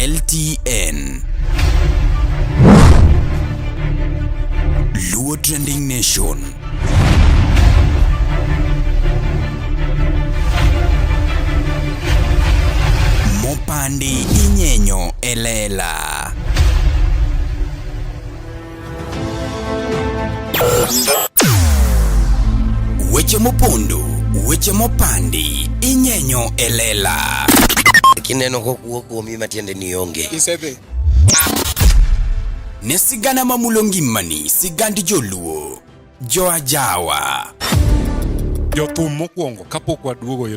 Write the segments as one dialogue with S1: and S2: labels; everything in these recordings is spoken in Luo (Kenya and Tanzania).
S1: LTN. Luo Trending Nation. Mopandi inyenyo e lela. Weche mopondo, weche mopandi, inyenyo e lela.
S2: Kineno kokuo kuomi matiende ni onge.
S3: Isedhi.
S1: Ne sigana mamulo ngimani, sigand joluo. Joajawa.
S3: Jothum mokwongo kapok waduogo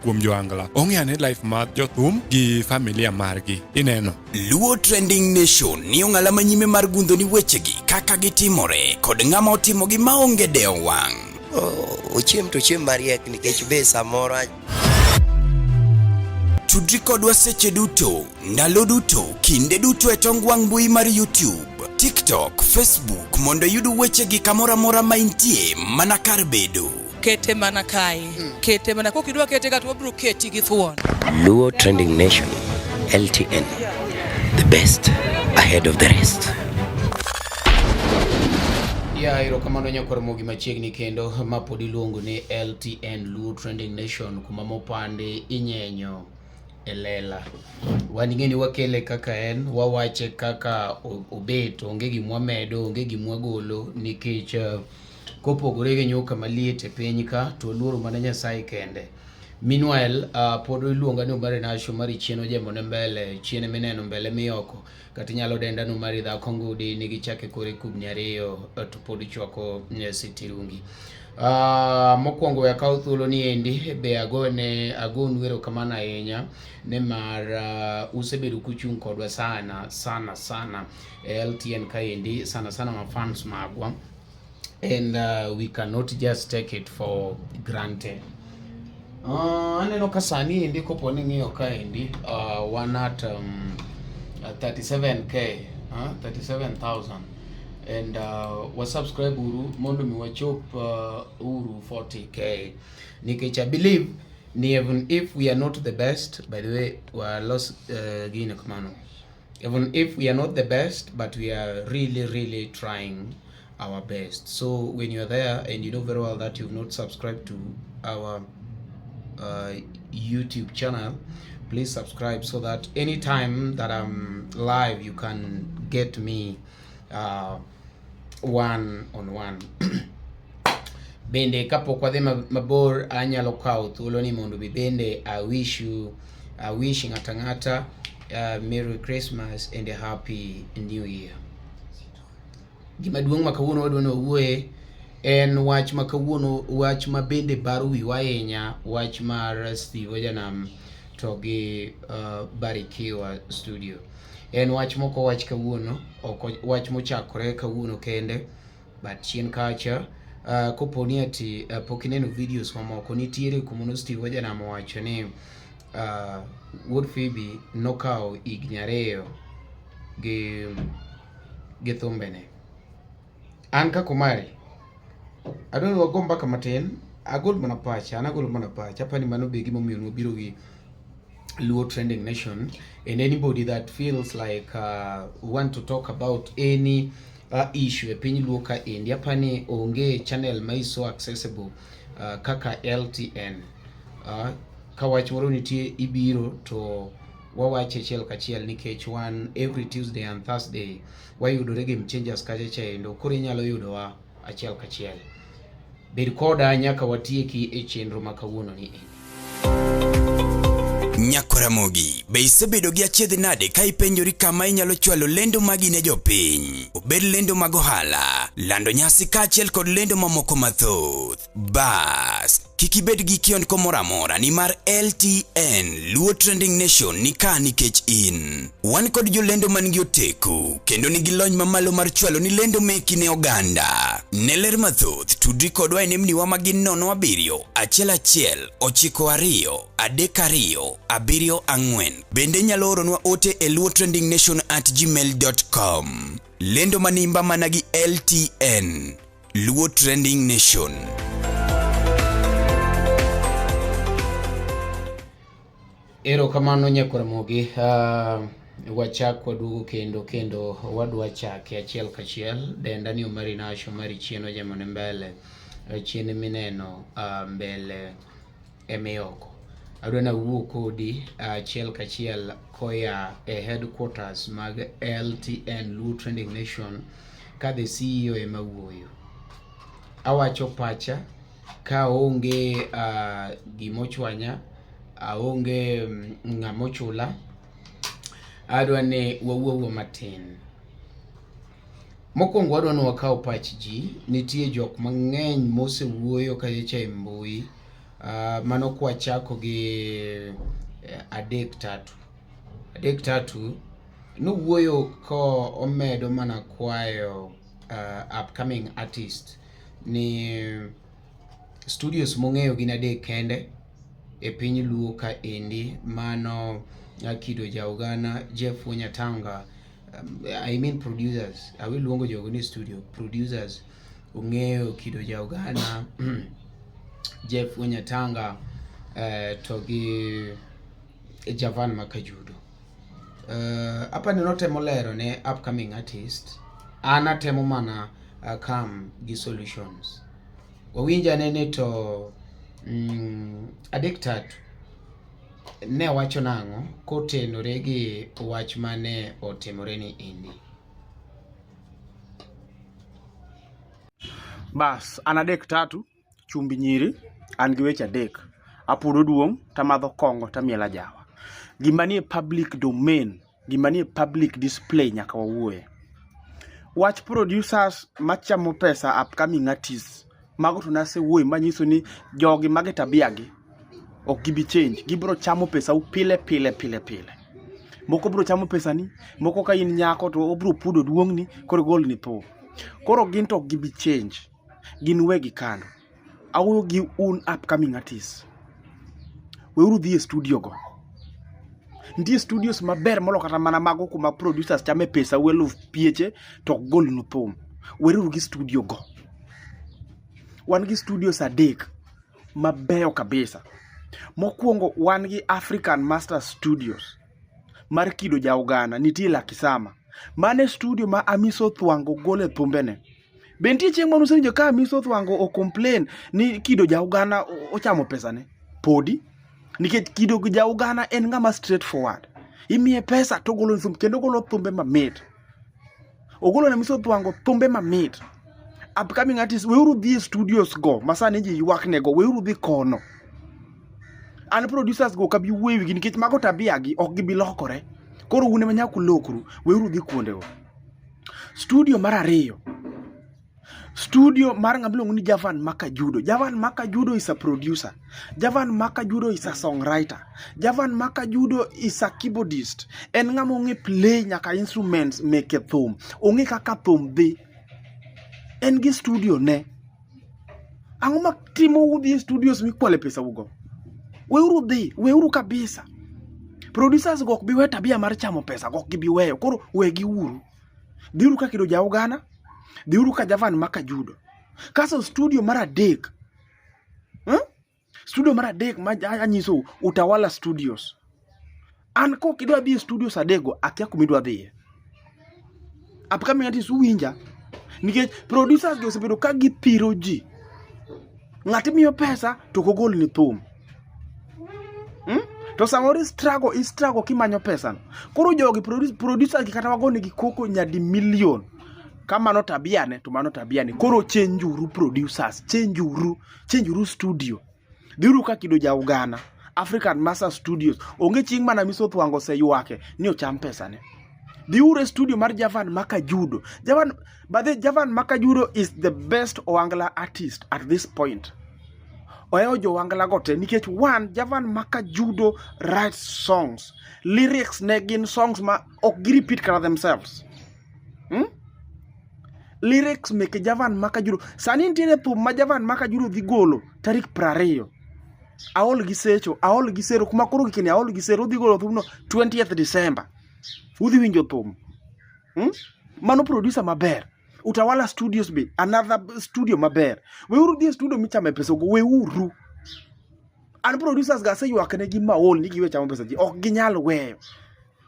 S3: kuom joangla ong'e ane life mar jothum gi familia margi ineno.
S1: Luo Trending Nation ni ong'ala manyime mar gundho ni wechegi kaka gitimore kod ng'ama otimogi maonge dewo wang'.
S2: Ochiem to ochiem mariek nikech be samoro
S1: Tudri kodwa seche duto, ndalo duto, kinde duto e tong wang' mbui mar YouTube, TikTok, Facebook mondo iyud wechegi kamoro amora ma intie mana kar bedo.
S4: Kete mana kae. Kete mana kok idwa kete ka to wabiro keti gi thuon.
S2: Luo Trending Nation, LTN, the best ahead of the rest.
S5: Ya, erokamano nyakwar Mogi machiegni kendo ma pod iluongo ni LTN Luo Trending Nation kuma mopandi inyenyo e lela. Wan ing'e ni wakele kaka en, wawache kaka obet, onge gima wamedo, onge gima wagolo nikech kopogore gi nyuka maliet e piny ka to oluoro mana Nyasaye kende. Meanwhile, pod iluonga ni Omari Nash, Omari chien ojembo ne mbele, chien mineno mbele miyoko. Kata inyalo denda ni Omari dhako ngudi nigi chak e kore kubni ariyo to pod ichwako sitirungi. Mokwongo we akaw thuolo ni endi be agone agonu erokamano ahinya nimar usebedo kuchung' kodwa sana sana sana e LTN kaendi sana sana ma fans magwa and we cannot just take it for granted. Aneno ka sani endi kopo ni ng'iyo kaendi wan at 37k 37,000 and wa subscribe uru mondo mi wachop uru 40k nikech I believe ni even if we are not the best, by the way wa los gino kamano, even if we are not the best, but we are really really trying our best. So when you are there and you know very well that you've not subscribed to our YouTube channel, please subscribe so that anytime that I'm live you can get me one on one. Bende kapok wadhi mabor, anyalo kawo thuolo ni mondo mi bende I wish you, I wish ng'ata ng'ata Merry Christmas and a Happy New Year. Gima duong' ma kawuono wadwa ni wawuoye en wach ma kawuono, wach ma bende baro wiwa ahinya, wach mar Steve Ojanam to gi Barikiwa Studio. En wach mok owach kawuono, ok wach mochakore kawuono kende, but chien kacha kopo ni ati pok ineno videos mamoko, nitiere kuma no Steve Ojanam owacho ni Wuod Phoebe nokawo higni 2 gi thumbene. An kaka Omari, adwa ni wago mbaka matin, agol mana pacha, an agolo mana pacha, apani mano be gimomiyo nwabiro gi Luo Trending Nation, and anybody that feels like want to talk about any issue e piny Luo ka endi, apani onge channel ma is so accessible kaka LTN. Ka wach moro nitie ibiro to wawache achiel kachiel nikech wan every Tuesday and Thursday wayudore Game Changers kacha chaendo, koro inyalo yudowa achiel kachiel. Bed koda nyaka watieki e chenro ma kawuono ni.
S1: Nyakoramogi, be isebedo gi achiedh nade ka ipenjori kama inyalo chwalo lendo magi ne jopiny? Obed lendo mag ohala, lando nyasi kaachiel kod lendo mamoko mathoth. Bas, kik ibed gi kiondko moro amora nimar LTN Luo Trending Nation ni ka nikech in. Wan kod jolendo man gi oteku kendo nigi lony mamalo mar chwalo ni lendo meki ne oganda. Ne ler mathoth, tudri kodwa e nembniwa ma gin 07 11 9 2 3 2 7 4. Bende inyalo oronwa ote e luotrendingnation@gmail.com. Lendo manimba mana gi LTN. Luo Trending Nation.
S5: Erokamano nyakwar Mogi. Wachak waduogo kendo kendo wadwa chake achiel kachiel. Denda ni Omari Nash, Omari chien ojemo ne mbele. Chien mineno mbele emioko. Adwa nawuo kodi achiel kachiel koya e headquarters mag LTN Luo Trending Nation ka the CEO ema wuoyo. Awacho pacha ka onge gimochwanya, aonge ng'ama ochula, adwa ni wawuo matin. Mokwongo wadwa ni wakaw pach ji, nitie jok mang'eny mosewuoyo kacha e mbui. Mano kwachako gi adek tatu. Adek tatu nowuoyo ko omedo mana kwayo upcoming artist ni studios mong'eyo gin adek kende e piny Luo ka endi mano Kido Jaugana, Jeff Wonyatanga, I mean producers, awe luongo jogo ni studio producers ong'eyo Kido Jaugana, Jeff Wonyatanga to gi Javan Makajudo. Apani notemo lero ne upcoming artist, an atemo mana come gi solutions. Wawinj ane ni to adek tatu ne wacho nang'o kotenore gi wach mane otimore ni endi.
S6: Bas, an adek tatu, chumbi nyiri, an gi weche adek. Apudo duong' tamadho kong'o tamielo ajawa. Gima nie public domain, gima nie public display nyaka wawuoye. Wach producers machamo pesa upcoming artists, mago to nasewuoye manyiso ni jogi magi tabia gi ok gibi change, gibiro chamo pesa u pile pile pile pile. Moko biro chamo pesani, moko ka in nyako to obiro pudo duong'ni koro igolni thum. Koro gin to ok gibi change, gin wegi kando. Awuoyo gi un upcoming artists. Weuru dhi e studio go. Nitie studios maber molo kata mana mago kuma producers chame pesa u eluf pieche to ok golnu thum. Weruru gi studio go. Wan gi studios adek mabeyo kabisa. Mokwongo wan gi African Master Studios mar Kido Jaugana nitie Lakisama. Mano e studio ma Amiso Thwango gole thumbene. Be nitie chieng' mane usewinjo ka Amiso Thwango o complain ni Kido Jaugana ochamo pesane? Podi. Nikech Kido Jaugana en ng'ama straight forward. Imiye pesa to ogolo thum kendo ogolo thumbe mamit. Ogolo ne Amiso Thwango thumbe mamit. Upcoming artists, weuru dhi e studios go ma sani ji ywak nego, weuru dhi kono. An producers go ok abi wuoyo wigi nikech mago tabia gi ok gibi lokore. Koro un ema nyaka ulokru, weuru dhi kuondego. Studio mar ariyo, studio mar ng'ama iluongo ni Javan Makajudo. Javan Makajudo is a producer. Javan Makajudo is a songwriter. Javan Makajudo is a keyboardist. En ng'ama ong'e play nyaka instruments meke thum. Ong'e kaka thum dhi. En gi studio ne. Ang'o ma timo udhi e studios mikwale pesa ugo? Weuru dhi, weuru kabisa. Producers go ok bi we tabia mar chamo pesa, ok gibi weyo. Koro wegi uru. Dhiuru ka Kido Jaugana, dhiuru ka Javan Makajudo. Kaso studio mar adek, Studio mar adek ma anyisou, Utawala Studios. An kok idwa dhi e studios adekgo, akia kuma idwa dhiye. Upcoming artists uwinja? Nikech producers gi osebedo ka gipiro ji. Ng'at imiyo pesa to ok ogolni thum. To samoro i struggle, i struggle kimanyo pesa no. Koro jogi producers gi kata wagonegi koko nyadi million. Ka mano tabia ne to mano tabia ne. Koro change uru producers, change uru, change uru studio. Dhiuru ka Kido Jaugana, African Master Studios. Onge chieng' mana Amiso Thwango oseywake ni ocham pesane. Dhiuru e studio mar Javan Makajudo. Javan, by the Javan Makajudo is the best Oangla artist at this point. Ohewo jo Oangla go te nikech one, Javan Makajudo writes songs. Lyrics ne gin songs ma ok gi repeat kata themselves. Lyrics meke Javan Makajudo. Sani nitiere thum ma Javan Makajudo dhi golo tarik 20. Aol gi secho, aol gi sero, kuma koro gikeni aol gi sero, odhi golo thumno 20th December. Udhi winjo thum. Mano producer maber. Utawala Studios be another studio maber. Weuru dhi e studio michame pesa go, weuru. An producers ga aseywak negi maol ni giwe chamo pesa ji, ok ginyal weyo.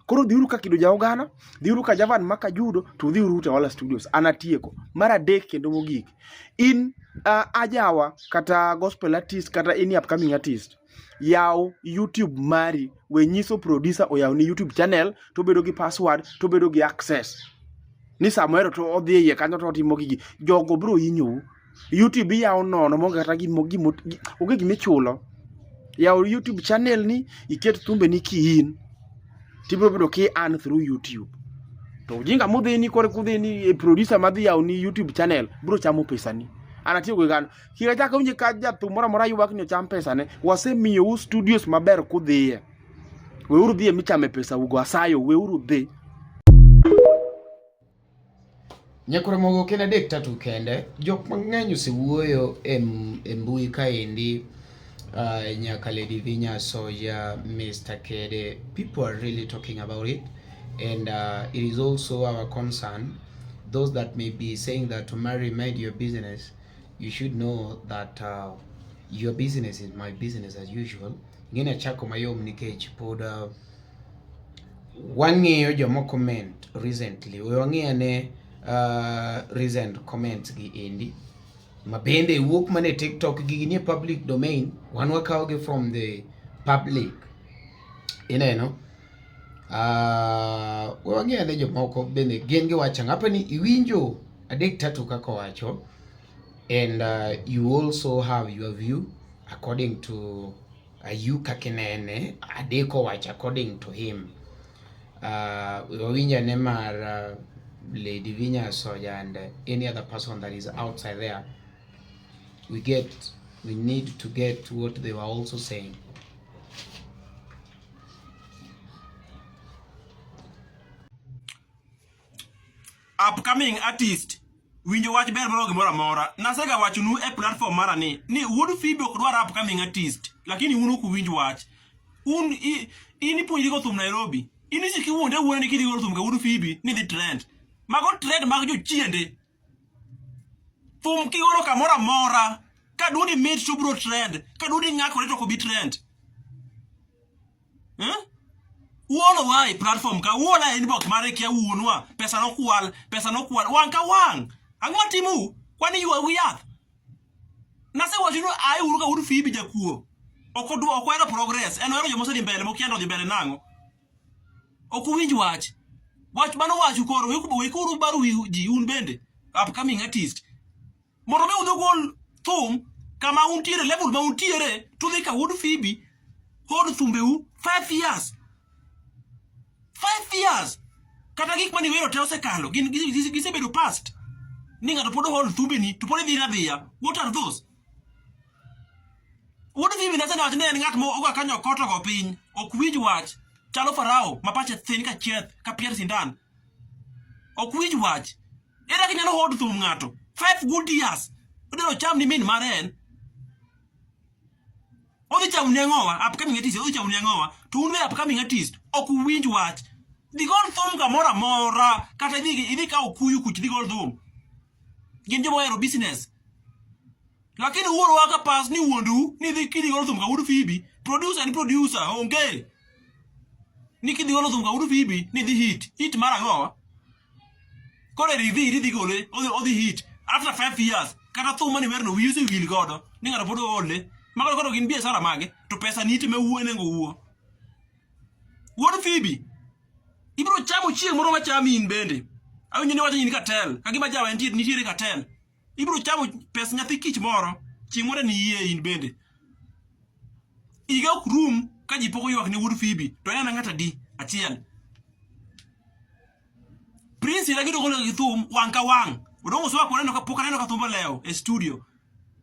S6: Koro dhiuru ka Kido Jaogana, dhiuru ka Javan Maka Judo, to dhiuru Utawala Studios. An atieko. Mar adek kendo mogik. In ajawa kata gospel artist kata any upcoming artist, yaw YouTube mari, we nyiso producer oyaw ni YouTube channel to obedo gi password to obedo gi access. Ni samoro to odhi e iye kanyo to otimo gigi. Jogo biro hinyou. YouTube iyawo nono maonge kata gimo gimo onge gima ichulo. Yaw YouTube channel ni iket thumbe ni kiin tibiro bedo ki earn through YouTube. To ujinga mudhi ni kore kudhi ni e producer madhi yawo ni YouTube channel biro chamo pesani. An atiyo gi gano. Kik achak awinj ka jathum moro amora ywak ni ocham pesane. Wasemiyou studios maber kudhiye. Weuru dhiye michame pesa ugo asayo, weuru dhi.
S5: Nyakwar ok en adek tatu kende, jok mang'eny osewuoyo e, e mbui kaendi nyaka Lady Vinya Soja, Mr. Kede, people are really talking about it and it is also our concern those that may be saying that to marry mind your business you should know that your business is my business as usual ng'eni achako mayom nikech pod wang'iyo joma comment recently we wang'i ane recent comments gi endi ma bende wuok mana e TikTok gigi nie public domain wan wakawo gi from the public ineno we wang'i ane jomoko bende gin giwacho ang'o apa ni iwinjo adek tatu kaka owacho and you also have your view according to you kaka inene adek owacho according to him wawinj ane mar Lady Vinya Soja and any other person that is outside there we get we need to get what they were also saying.
S7: Upcoming artist winjo wach ber moro gimoro amora. Nasega wachonu e platform mara ni ni Wuod Phoebe ok dwar upcoming artist, lakini un ok uwinj wach. Un in ipuonjri go thum Nairobi. In isik iwuonde awuonda ni kidhi golo thum ka Wuod Phoebe ni dhi trend. Mago trend mag jochiende. Thum kigolo kamoro amora, ka duondi mit to biro trend, ka duondi ng'akore to ok obi trend. Eh? Uolo wa e platform ka, uola e inbox mare kia wuonwa, pesa nokwal, pesa nokwal, wang' ka wang'. Ang'o matimu? Kwani ywagu yath? Nasewacho ni ae uru ka Wuod Phoebe jakuo. Ok odwa, ok ohero progress, en ohero joma osedhi mbele, mokia ni odhi mbele nang'o. Ok uwinj wach. Wach mano wachu koro, wekuru baro wi ji un bende, upcoming artist. Mondo mi udhi ugol thum kama untiere, level ma untiere, to udhi ka Wuod Phoebe hold thumbeu 5 years. 5 years. Kata gik mane iwero te osekalo, gin gisebedo past. Ni ng'ato pod hold thumbeni to pod idhi adhiya. What are those? Wuod Phoebe nasene wacho ni en ng'at ma ogo kanyo koto go piny, ok winj wach. Chalo Farao ma pache thin ka chieth, ka pier sindan. Ok winj wach. Ere kaka inyalo hold thum ng'ato 5 good years? Odhi ocham ni min mare en. Odhi chamo ni ang'owa, upcoming artist, odhi chamo ni ang'owa. To un be upcoming artist, ok uwinj wach. Dhi gol thum kamoro amora, kata idhi idhi kawo kuyu kuch dhi gol thum. Gin joma ohero business. Lakini wuoro waka pas ni wuondu ni dhi kidhi golo thum ka Wuod Phoebe, producer ni producer onge. Ni kidhi golo thum ka Wuod Phoebe ni dhi hit. Hit mar ang'owa? Koro e review idhi gole, odhi odhi hit after 5 years. Kata thum mane werno wiyi osewil godo ni ng'ato pod oole. Mago koro gin biashara mage to pesa ni itime wuo nengo wuo. Wuod Phoebe, ibiro chamo chieng' moro machami in bende. Awinjo ni wacho ni in cartel, ka gima jawa nitie nitiere cartel. Ibiro chamo pes nyathi kich moro, chieng' moro ni yie in bende. Higa ok rum ka ji pok oywak ne Wuod Phoebe, to en ng'at adi? Achiel. Prince ira gidogo gi thum wang' ka wang'. Odongo soa koneno ka pok aneno ka thum olewo e studio.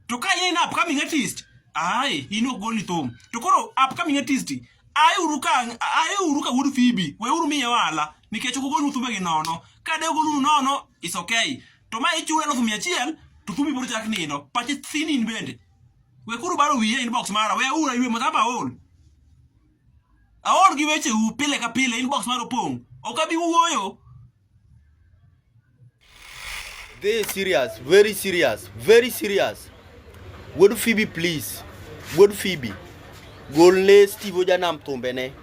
S7: To ka in upcoming artist, ai in ok golni thum. To koro upcoming artist, ai uru ka ai uru ka Wuod Phoebe, we uru miye ohala nikech ok ogolnu thumbe gi nono. Ka de ogolnu nono, it's okay. To ma ichule 1,100 to thumbi biro chak nindo. Pache thin in bende. We kuru baro wiye inbox mara, we ura ywe motamba aol. Aol gi wecheu pile ka pile, inbox mara opong'. Ok abi wuoyo.
S8: Very serious, very serious, very serious. Wuod Phoebe please. Wuod Phoebe. Golne Steve Ojanam thumbene.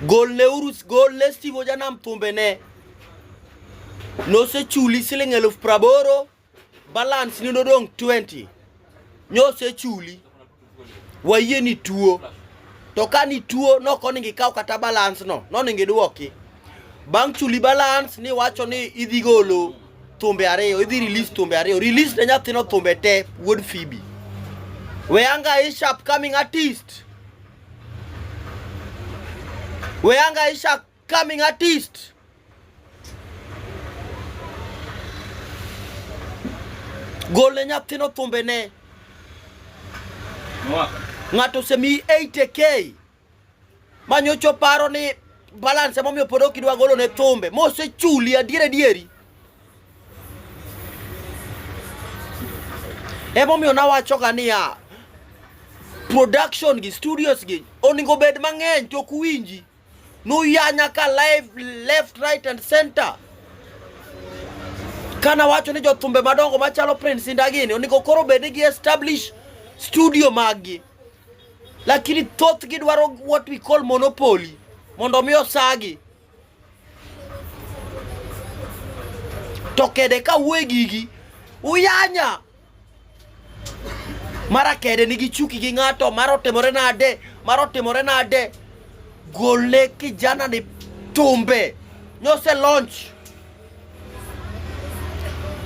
S8: Golneuru, golne Steve Ojanam thumbene. Nosechuli siling 80,000, balance ni nodong' 20. Nyosechuli. Wayie ni tuo. To ka ni tuo nok onego ikaw kata balance no, nonego idwoki. Bang' chuli balance ni wacho ni idhi golo thumbe ariyo, idhi release thumbe ariyo. Release ne nyathino thumbe te, wuod Phoebe. We angaisha upcoming artist. We angaisha coming artist. Gol ne nyathino thumbe ne. Ng'ato osemiyi 80k. Ma nyocha oparo ni balance emomiyo pod ok idwa golo ne thumbe. Mosechuli adier adieri. Emomiyo nawachoga niya, production gi studios gi onego bed mang'eny to ok uwinji. Nuyanya ka live left right and center. Kana wacho ni jothumbe madongo machalo Prince Indah gini onego koro bed ni gi establish studio maggi. Lakini thothgi dwaro what we call monopoly mondo mi osagi. To kede ka wuoye gigi uyanya mara kede nigi chuki gi ng'ato mara otimore nade mara otimore nade golne kijana ni thumbe nyose launch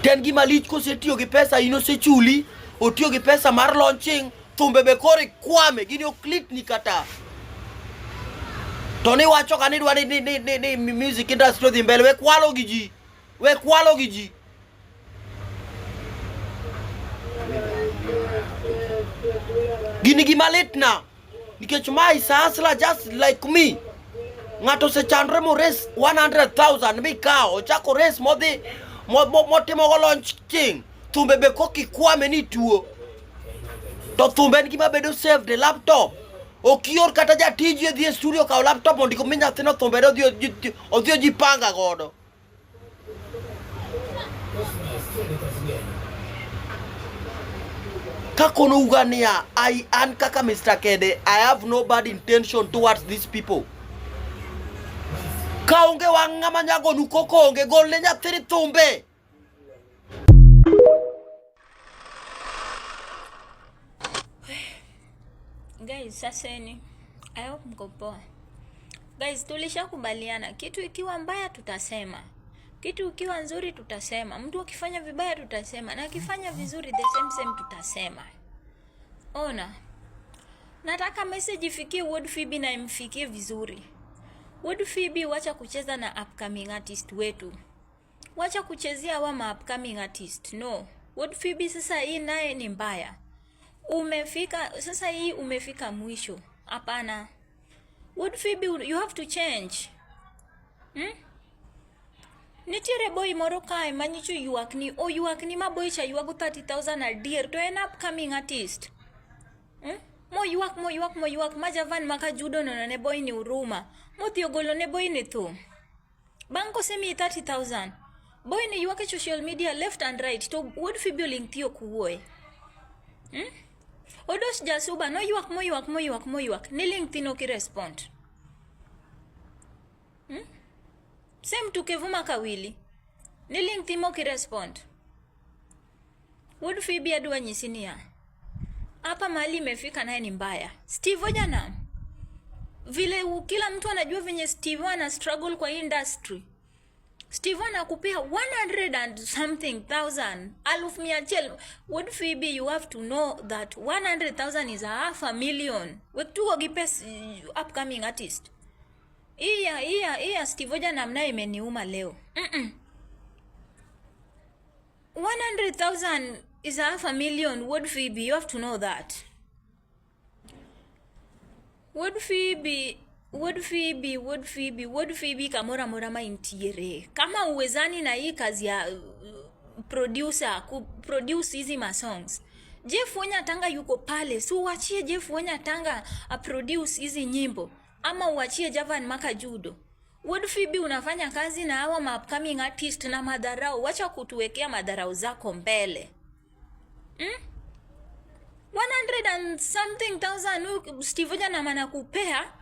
S8: ten gima lich kosetiyo gi pesa in osechuli otiyo gi pesa mar launching thumbe be koro ikwame gini ok litni kata to niwacho ka nidwa ni, ni, ni, ni, ni music industry odhi mbele we kwalo gi ji we kwalo gi ji gini gima litna nikech ma is a hustler just like me ng'ato osechandre mores 100,000 mikawo ochako res modhi motimogo launching thumbe be kokikwame ni tuo to thumbe en gima bedo saved e laptop ok ior kata jatiji odhi e studio kaw laptop mondo mi nyathino thumbe odhi ojipanga godo kakono uga niya I an kaka Mr. Kede I have no bad intention towards these people kaonge wang' ng'ama nyagonu koko onge golne nyathini thumbe
S9: Guys, saseni. I hope mko poa. Guys, tulishakubaliana kitu ikiwa mbaya tutasema, kitu ikiwa nzuri tutasema, mtu akifanya vibaya tutasema, na akifanya vizuri the same same tutasema. Ona, nataka message ifikie Wuod Phoebe na imfikie vizuri. Wuod Phoebe, wacha kucheza na upcoming artist wetu. Wacha kuchezea wa ma upcoming artist. No. Wuod Phoebe sasa hii naye ni mbaya. Umefika sasa hii umefika mwisho. Hapana. Wuod Phoebe you have to change. Nitiere boy moro kae manyicho ywak ni oywak ni ma boy cha ywago 30,000 adier to en upcoming artist. Moywak moywak moywak ma Javan maka judo nono ne boy ni huruma. Modhi ogolo ne boy ni thum. Bang' kosemiyi 30,000, boy ni ywak e social media left and right to wuod Phoebe oling' thi ok wuoye. Odos Jasuba noywak moywak moywak moywak niling' thi nok irespond. Same to Kevuma Kawili. Niling' thi mok irespond. Wuod Phoebe adwa nyisi niya. Hapa mahali imefika naye ni mbaya. Steve Ojanam. Vile kila mtu anajua venye Steve ana struggle kwa industry. Steve anakupea 100 and something thousand, 100,000. Wuod Phoebe, you have to know that 100,000 is a half a million. Wek tugo gi pes upcoming artist. Iya, iya, iya Steve Ojanam naye imeniuma leo. 100,000 is a half a million. Wuod Phoebe, you have to know that. Wuod Phoebe, Wuod Phoebe, Wuod Phoebe, Wuod Phoebe kamoro amora ma intiere. Kama uwezani na hii kazi ya producer, ku produce hizi ma songs. Jeff Wonyatanga yuko pale. Si uachie Jeff Wonyatanga a produce hizi nyimbo ama uachie Javan Maka Judo. Wuod Phoebe unafanya kazi na hawa ma upcoming artist na madharau. Wacha kutuwekea madharau zako mbele. 100 and something thousand huyu Steve Ojanam anakupea.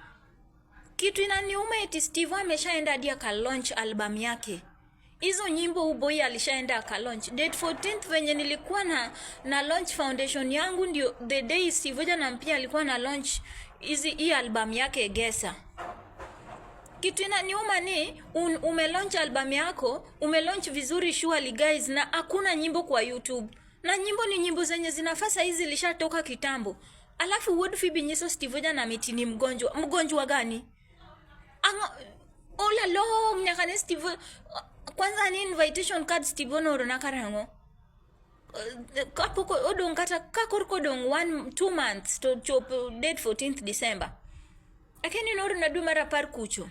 S9: Kitu inaniuma eti Steve ameshaenda hadi aka launch album yake. Hizo nyimbo Uboi alishaenda aka launch. Date 14th venye nilikuwa na launch foundation yangu ndio the day Steve Janam pia alikuwa na launch hizi hii album yake Egesa. Kitu inaniuma ni umelaunch album yako, umelaunch vizuri surely guys, na hakuna nyimbo kwa YouTube. Na nyimbo ni nyimbo zenye zinafaa saa hizi zilishatoka kitambo. Alafu Wuod Fibi nyiso Steve Janam eti ni mgonjwa. Mgonjwa gani? Ang'o all along nyaka ne Steve kwanza ni invitation card Steve noorona karang'o? Kapok odong' kata ka korka odong' 1 2 months to chop date 14th December. Akia ni noorona dwe mar apar kucho.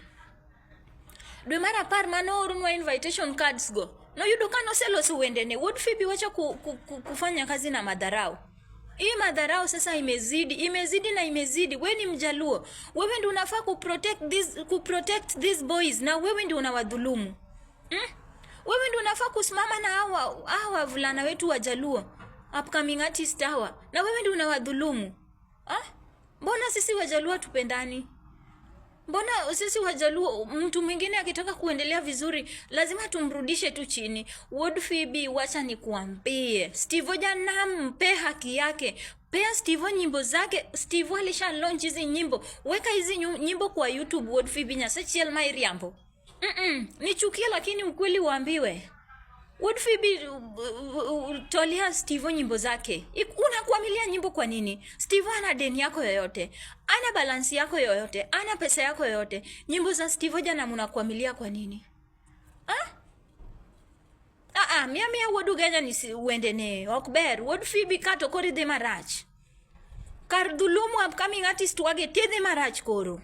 S9: Dwe mar apar manoornwa invitation cards go. Noyudo ka noseloso wendene. Wuod Fibi wacha kufanya kazi na madharau. Hii madharau sasa imezidi, imezidi na imezidi. Wewe ni Mjaluo. Wewe ndio unafaa ku protect these boys na wewe ndio unawadhulumu. Wewe ndio unafaa kusimama na hawa wavulana wetu Wajaluo, upcoming artist hawa, na wewe ndio unawadhulumu. Ah? Mbona sisi Wajaluo tupendani? Mbona sisi Wajaluo mtu mwingine akitaka kuendelea vizuri lazima tumrudishe tu chini? Wuod Fibi, wacha nikuambie, Steve Janam mpe haki yake. Pea Steve nyimbo zake. Steve alisha launch hizi nyimbo. Weka hizi nyimbo kwa YouTube Wuod Fibi Nyasachiel ma iriambo. Nichukie lakini ukweli uambiwe. Wuod Fibi tolea Steve nyimbo zake. Unakuamilia nyimbo kwa nini? Steve ana deni yako yoyote, ana balance yako yoyote, ana pesa yako yoyote. Nyimbo za Steve Janam unakuamilia kwa nini? Ah? Ah ah, mia mia wuod Ugenya ni si wendene ok ber. Wuod Fibi kato koro idhi marach. Kar dhulumu upcoming artist wage tidhi marach koro.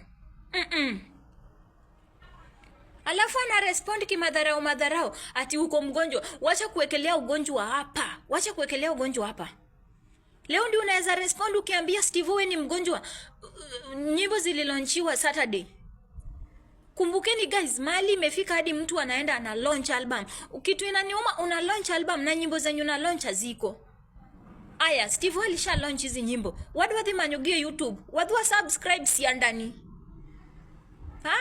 S9: Alafu ana respond kimadharau madharau ati uko mgonjwa. Wacha kuwekelea ugonjwa hapa. Wacha kuwekelea ugonjwa hapa. Leo ndio unaweza respond ukiambia Steve wewe ni mgonjwa. Nyimbo zililaunchiwa Saturday. Kumbukeni guys, mali imefika hadi mtu anaenda ana launch album. Kitu inaniuma, una launch album na nyimbo zenye una launch haziko. Aya, Steve alisha launch hizi nyimbo. Wadwa dhi manyogie YouTube. Wadwa subscribe siandani. Ha?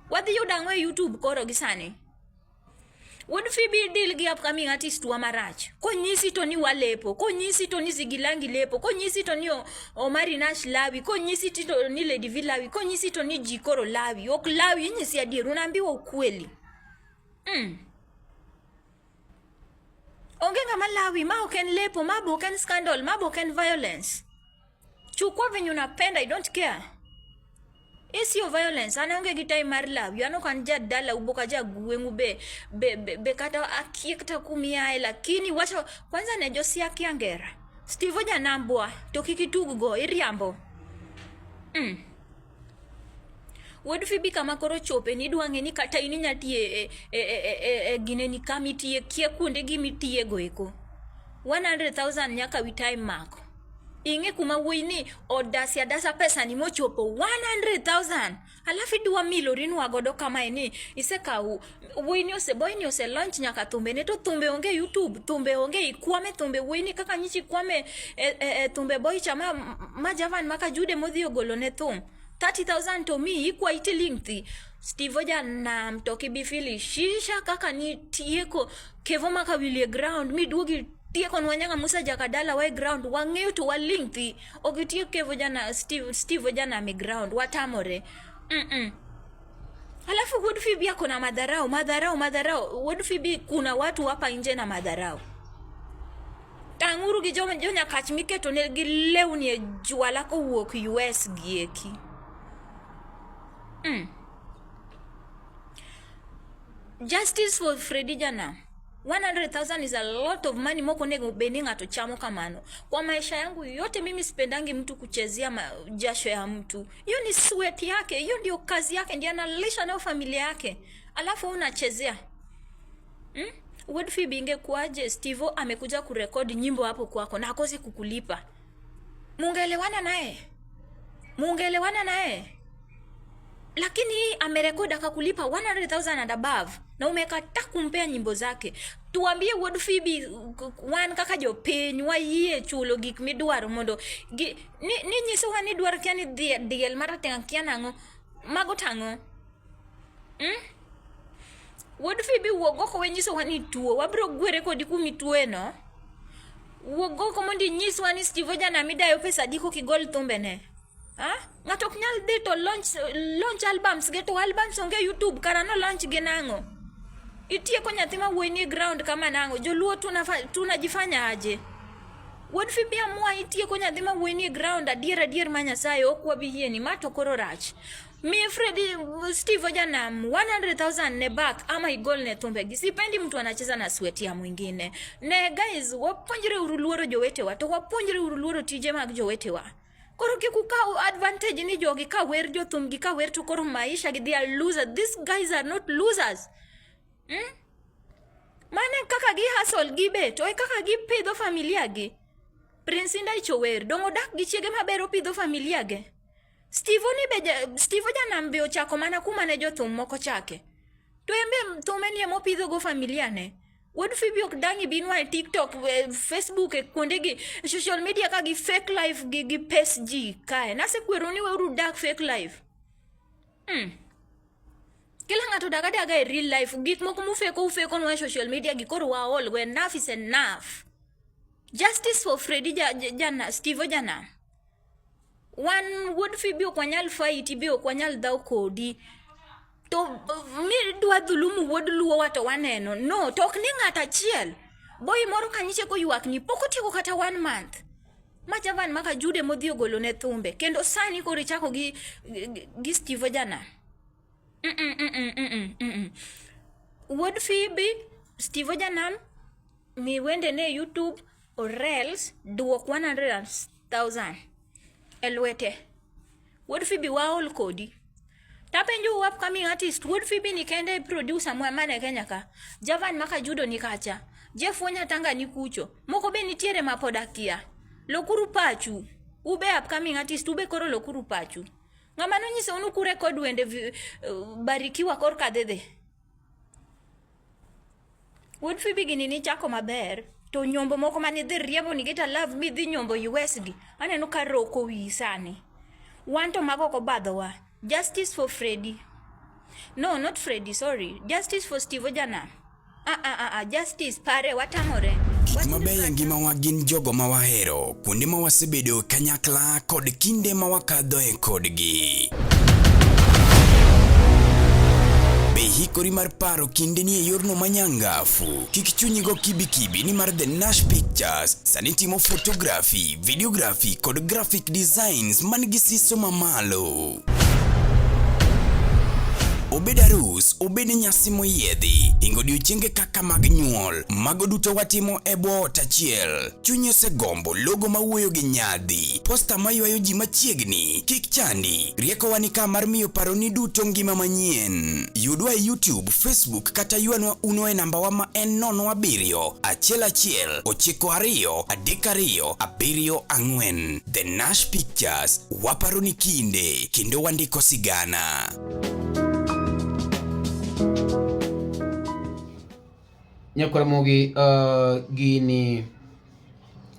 S9: Wadhi yudo ang'o e YouTube koro gi sani? Wuod Fibi deal gi upcoming artist wa marach. Konyisi to ni walepo, konyisi to ni Zigilangi lepo, konyisi to ni Omari Nash lawi, konyisi to ni Lady V lawi, konyisi to ni ji koro lawi. Ok lawi, inyisi adier, unaambiwa ukweli. Onge ng'ama lawi, ma ok en lepo, ma be ok en scandal, ma be ok en violence. Chukua venye unapenda, I don't care. Hii sio violence, an aonge gi time mar lawi, an ok an jadala u ka jagweng'u be kata akia kata kumiae, lakini wacha kwanza ne josiaki angera. Steve Janambwa, to kik itug go, iriambo. Wuod Fibi kama koro chope ni idwa ng'e ni kata in inya tiye e gineni kama itiye, kia kuonde gi mitiye go eko. 100,000 nyaka wi time mako. Ing'e kuma wuoyi ni odasi adasa pesa ni mochopo 100,000. Alafu idwa milorinwa godo kamae ni isekawo wuoyi ni ose boy ni ose launch nyaka thumbe ne to thumbe onge YouTube, thumbe onge ikwame thumbe wuoyi ni kaka nyichi kwame e thumbe boy cha ma Javan maka Jude modhi ogolo ne thum. 30,000 to mi ikwa itiling thi. Steve Janam to kibifili shisha kaka nitieko Kevo Makawili e ground miduogi tieko nwa nyaka Musa Jakadala wa e ground wang'eyo to waling thi ok itiek Kevo jana Steve Janam e ground watamore. Alafu Wuod Fibi ako na madharau, madharau, madharau. Wuod Fibi kuna watu hapa nje na madharau. Tang'uru gi jonyakach miketo ne gi lewni e jwala kowuok US gieki. Justice for Freddy Janam. 100,000 is a lot of money moko onego bed ni ng'ato chamo kamano. Kwa maisha yangu yote mimi sipendangi mtu kuchezea jasho ya mtu. Hiyo ni sweat yake, hiyo ndio kazi yake, ndiyo analisha nayo familia yake. Alafu unachezea. Wuod Fibi ingekuwaje Steve amekuja kurekodi nyimbo hapo kwako na akose kukulipa? Mungeelewana naye? Mungeelewana naye? Lakini hii amerekodi akakulipa 100,000 and above na umekataa kumpea nyimbo zake. Tuambie Wuod Fibi wan kaka jopiny wayie chulo gik midwaro mondo ni nyisowa ni dwaro kia ni diel marateng' akia nang'o. Mago tang'o? Hmm? Wuod Fibi wuog oko we nyisowa ni ituo. Wabiro gwere kodi kuma ituoe no. Wuog oko mondo inyiswa ni Steve Ojanam idayo pesa adi koka igol thumbene. Ha? Ng'ato ok nyal dhi to launch, launch albums ge to albums onge YouTube kara no launch gi nang'o? Itieko nyathi ma wuoyi nie ground kama nang'o? Joluo tunajifanya aje? Wuod Fibi amua itieko nyathi ma wuoyi nie ground adier adier ma Nyasaye ok wabi yieni ma to koro rach. Mi Freddy Steve Ojanam 100,000 ne back ama igol ne thumbe gi. Sipendi mtu anacheza na sweat ya mwingine. Ne guys, wapuonjre uru luoro jowetewa to wapuonjre uru luoro tije mag jowetewa. Koro kik ukaw advantage ni jogi ka wer jothum gi ka wer to koro maisha gi they are losers. These guys are not losers. Hmm? Mane kaka gi hustle gi be to e kaka gipidho familia gi. Prince Indah icho wer, dong odak gi chiege maber opidho familia ge. Steve ni be Steve Ojanam be ochako mana kuma ne jothum moko chake. To en be thume ni ema go familia ne. Wuod Fibi ok dang' ibinwa e TikTok, e Facebook, e kuonde gi social media ka gi fake life gi gi pes ji kae. Nasekwerou ni weuru dak fake life. Kila ng'ato dak adaga e real life. Gik moko mufeko ufekonwa e social media gi koro waol go. Enough is enough. Justice for Freddy ja, ja, jana, Steve Ojanam. Wan wuod Fibi ok wanyal fight be ok wanyal dhaw kodi. To mi dwa dhulumu wuod luo wa to waneno. No, to ok ni ng'at achiel. Boy moro kanyiche koywak ni pok otieko kata one month. Ma Javan maka Jude modhi ogolo ne thumbe. Kendo sani koro ichako gi, gi, gi Steve Ojana. Wuod Fibi, Steve Ojanam, mi wende ne YouTube orels duok 100,000 e lwete. Wuod Fibi waol kodi. Tapenjo upcoming artist, Wuod Fibi ni kende producer mwa mane Kenya ka. Javan maka Judo ni kacha. Jeff Wanyatanga ni kucho. Moko be nitiere ma pod akia. Lokuru pachu. Ube upcoming artist, ube koro lokuru pachu. Ng'ama nonyisou ni kurekod wende Barikiwa korka dhidhi. Wuod Fibi gini nichako maber to nyombo moko mane idhi riembo ni get a love midhi nyombo US gi aneno ka roko wiyi sani. Wan to mago ok obadhowa. Justice for Freddy. No, not Freddy, sorry. Justice for Steve Ojana. Ah, ah, ah, ah, justice pare watamore.
S1: Gik mabeyo e ngimawa gin jogo ma wahero, kuonde ma wasebedo kanyakla kod kinde ma wakadhoe kodgi. Be hikori mar paro kindeni e yorno manyangafu? Kik chunyi go kibikibi nimar The Nash Pictures sani timo photography, videography kod graphic designs man gi siso mamalo. Obed arus, obed nyasi moyiedhi, hingo odiochienge kaka mag nyuol, mago duto watimo e bwo ot achiel. Chunyi osegombo logo mawuoyo gi nyadhi, posta maywayo ji machiegni, kik chandi. Riekowa ni ka mar miyo paroni duto ngima manyien. Yudwa e YouTube, Facebook kata ywanwa uno e nambawa ma en 07 11 92 32 74. The Nash Pictures, waparo ni kinde kendo wandiko sigana.
S5: Nyakwar Ramogi, gini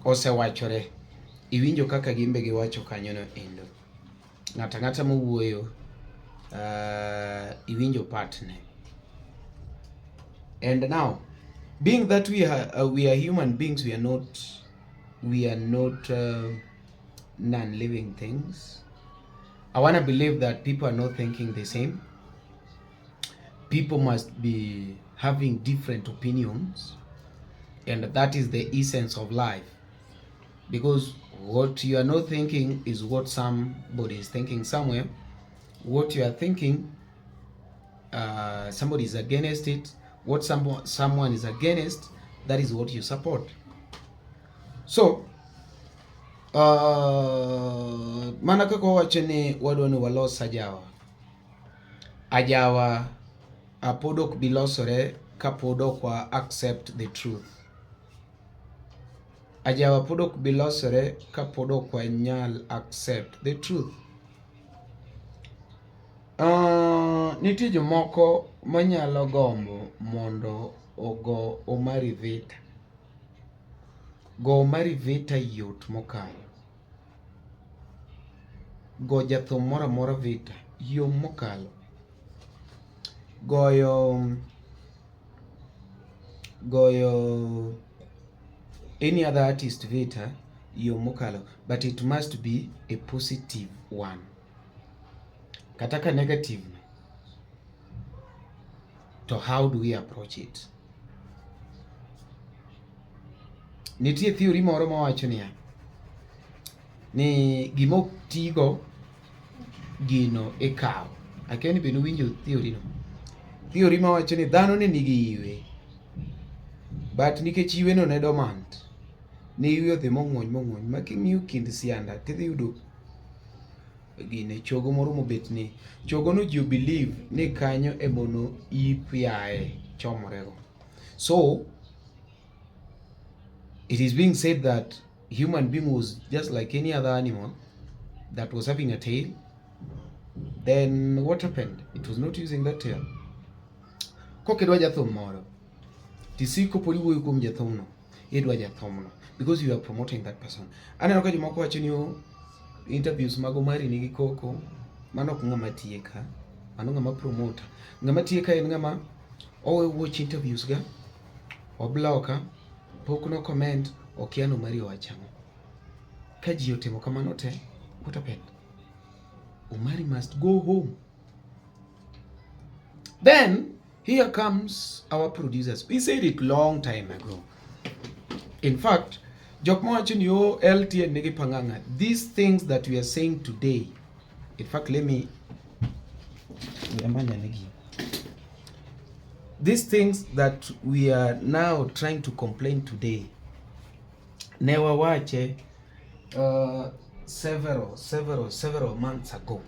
S5: osewachore. Iwinjo kaka gin be giwacho kanyono endo. Ng'ato ang'ata mowuoyo, iwinjo part ne. And now, being that we are human beings, we are not non-living things. I want to believe that people are not thinking the same. People must be having different opinions, and that is the essence of life. Because what you are not thinking is what somebody is thinking somewhere. What you are thinking, somebody is against it. What someone is against, that is what you support. So, mana kaka wawacho ni wadwa ni walos ajawa. Ajawa pod ok bi losore kapod ok wa accept the truth. Ajawa pod ok bi losore kapod ok wanyal accept the truth. Nitie jomoko manyalo gombo mondo ogo Omari vita. Go Omari vita yot mokalo. Go jathum moro amora vita. yo mokalo goyo goyo any other artist vita yo mokalo but it must be a positive one kata ka negative to how do we approach it nitie theory moro mawacho niya ni gima ok tigo gino ikawo. Akia ni be nuwinjo theory no. Theory mawacho ni dhano ne nigi iwe but nikech iwe no ne dormant, ne iwe odhi mong'wony mong'wony ma king'iyo kind sianda tidhi yudo gine chogo moro mobet ni chogo no ji believe ni kanyo emono ip yaye chomorego. So it is being said that human being was just like any other animal that was having a tail. Then what happened? It was not using that tail. Kokidwa jathum moro, tisiko pod iwuoyo kuom jathumno, idwa jathumno because you are promoting that person. Aneno ka jomoko wacho ni oh, interviews mag Omari nigi koko, mano ok ng'ama tiye ka, mano ng'ama promoter. Ng'ama tiye ka en ng'ama owe watch interviews ga, obloka, pok no comment, okia ni Omari owacho ang'o. Ka ji otimo kamano te, what happened? Omari must go home. Then here comes our producers. We said it long time ago. In fact, jok mawacho ni oh, LTN nigi pang'ang'a. These things that we are saying today, in fact, let me These things that we are now trying to complain today, ne wawache several, several, several months ago.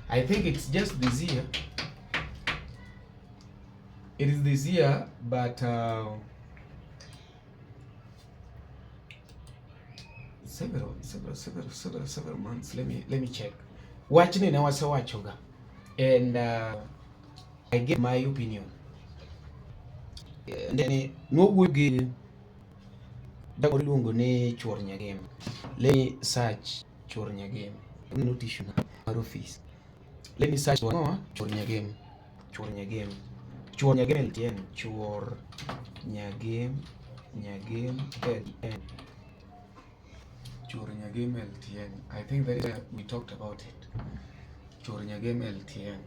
S5: I think it's just this year. It is this year, but several, several, several, several, several months. Let me check. Wachni ne wasewachoga, and I gave my opinion. Ne nwawuoyo gi jago iluongo ni Chuor Nyagem. Let me search Chuor Nyagem. Notice mar office. Let me search no, Chuor Nyagem. Chuor Nyagem. Chuor Nyagem LTN. Chuor Nyagem Nyagem LTN. Chuor Nyagem LTN. I think that is where we talked about it. Chuor Nyagem LTN.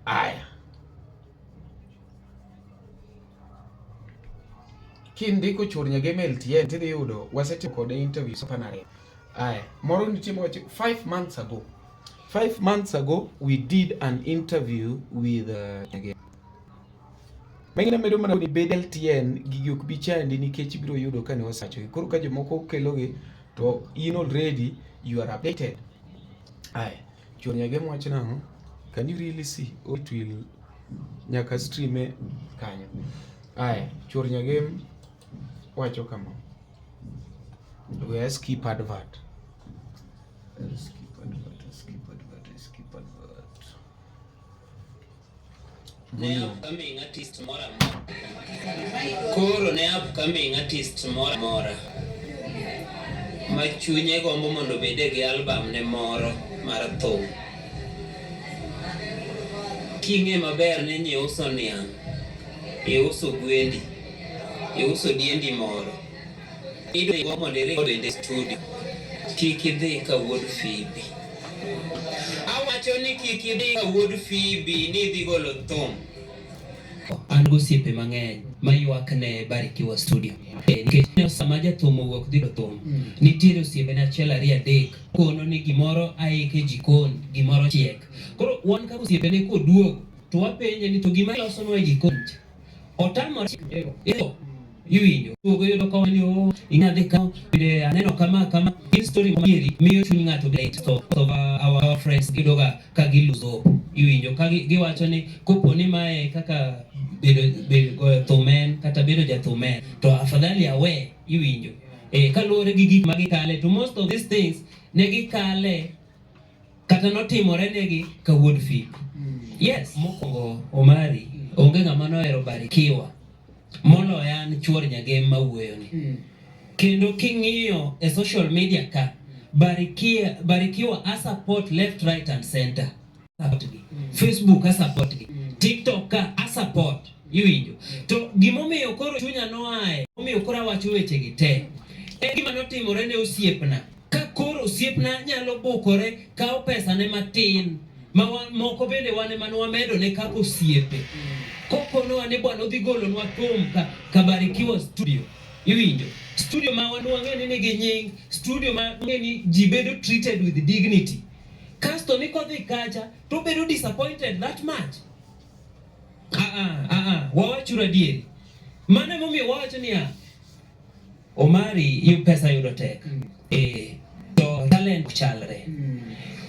S5: Aya. Kindiko Chuor Nyagem LTN tidhi yudo wasetimo kode interview sapanare. Aya, moro nitie mawacho 5 months ago. 5 months ago we did an interview with Nyagem. Mengine medo mana ni bed LTN gigi ok bi chandi nikech ibiro yudo ka ne wasewachogi. Koro ka jomoko kelogi to in already you are updated. Aya, Chuor Nyagem wacho nang'o? Can you really see? Oh, it will nyaka stream e kanyo. Aya, Chuor Nyagem wacho kama. We skip advert. Skip advert, skip advert, skip advert.
S10: Ne upcoming artist moro amora. Koro ne upcoming artist moro amora ma chunye gombo mondo obede gi album ne moro mar thum. King'e maber ni iuso niang', iuso gwendi, iuso diendi moro, idwa mondo irecord e studio, kik idhi ka wuod Phoebe. Awacho ni kik idhi ka wuod Phoebe ni idhi golo thum. An gosiepe mang'eny maywak ne Barikiwa Studio. Nikech sama jathum owuok dhi go thum, nitiere osiepene achiel ariyo adek kono ni gimoro aike e jikon, gimoro chiek. Koro wan kaka osiepene koduogo to wapenje ni to gima ilosonwa e jikon cha otamore iwinjo duogo yudo ka wani o ing'adhi ka bende aneno kama kama gin story madieri miyo chuny ng'ato lit so of our friends giyudo ga ka gi lose hope iwinjo ka giwacho ni kopo ni mae kaka bedo bedo goyo thum en kata bedo jathum en to afadhali awe iwinjo kaluwore gi gik ma gikale to most of these things ne gikale kata notimore negi ka wuod Phoebe. Yes, mokwongo Omari onge ng'ama nohero Barikiwa moloyo an chuor Nyagem mawuoyo ni. Kendo king'iyo e social media ka Barikia, Barikiwa a support left right and center. Support gi. Facebook a support gi. TikTok ka a support. Iwinjo. To gimomiyo koro chunya noaye, omiyo koro awacho weche gi te. En gima notimore ne osiepna. Ka koro osiepna nyalo bukore kawo pesa ne matin ma wa, moko bende wan ema nwamedo ne kaka osiepe. Kokonowa ni bwana odhi golonwa thum ka Kabarikiwa studio. Iwinjo? Studio ma wan wang'e ni nigi nying, studio ma wang'e ni ji bedo treated with dignity. Kasto ni kodhi kacha to obedo disappointed that much. Ah ah ah ah, wawachuru adieri. Mano emomiyo wawacho niya, Omari yu pesa yudo tek. Eh, to talent ok chalre.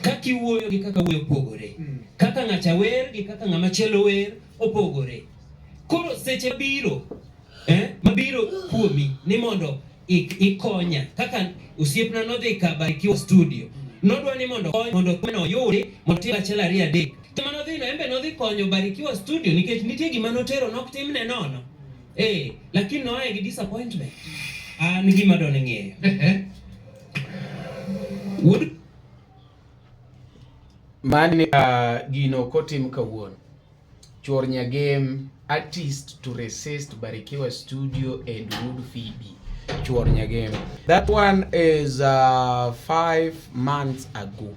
S10: Kaka iwuoyo gi kaka wuoyo opogore. Kaka ng'acha wer gi kaka ng'ama chielo wer opogore. Koro seche mabiro mabiro kuomi ni mondo ikonya kaka osiepna nodhi ka Barikiwa studio nodwa ni mondo kony mondo thumno oyudi mondo otim achiel ariyo adek to mano dhi no embe nodhi konyo Barikiwa studio nikech nitie gima notero nok timne nono eh lakini noaye gi disappointment an gima dwa ni ng'eyo wuod
S5: Mani gino kotim kawuono. Chuor Nyagem, artist to resist Barikiwa Studio and Wood Phoebe. Chuor Nyagem. That one is 5 months ago.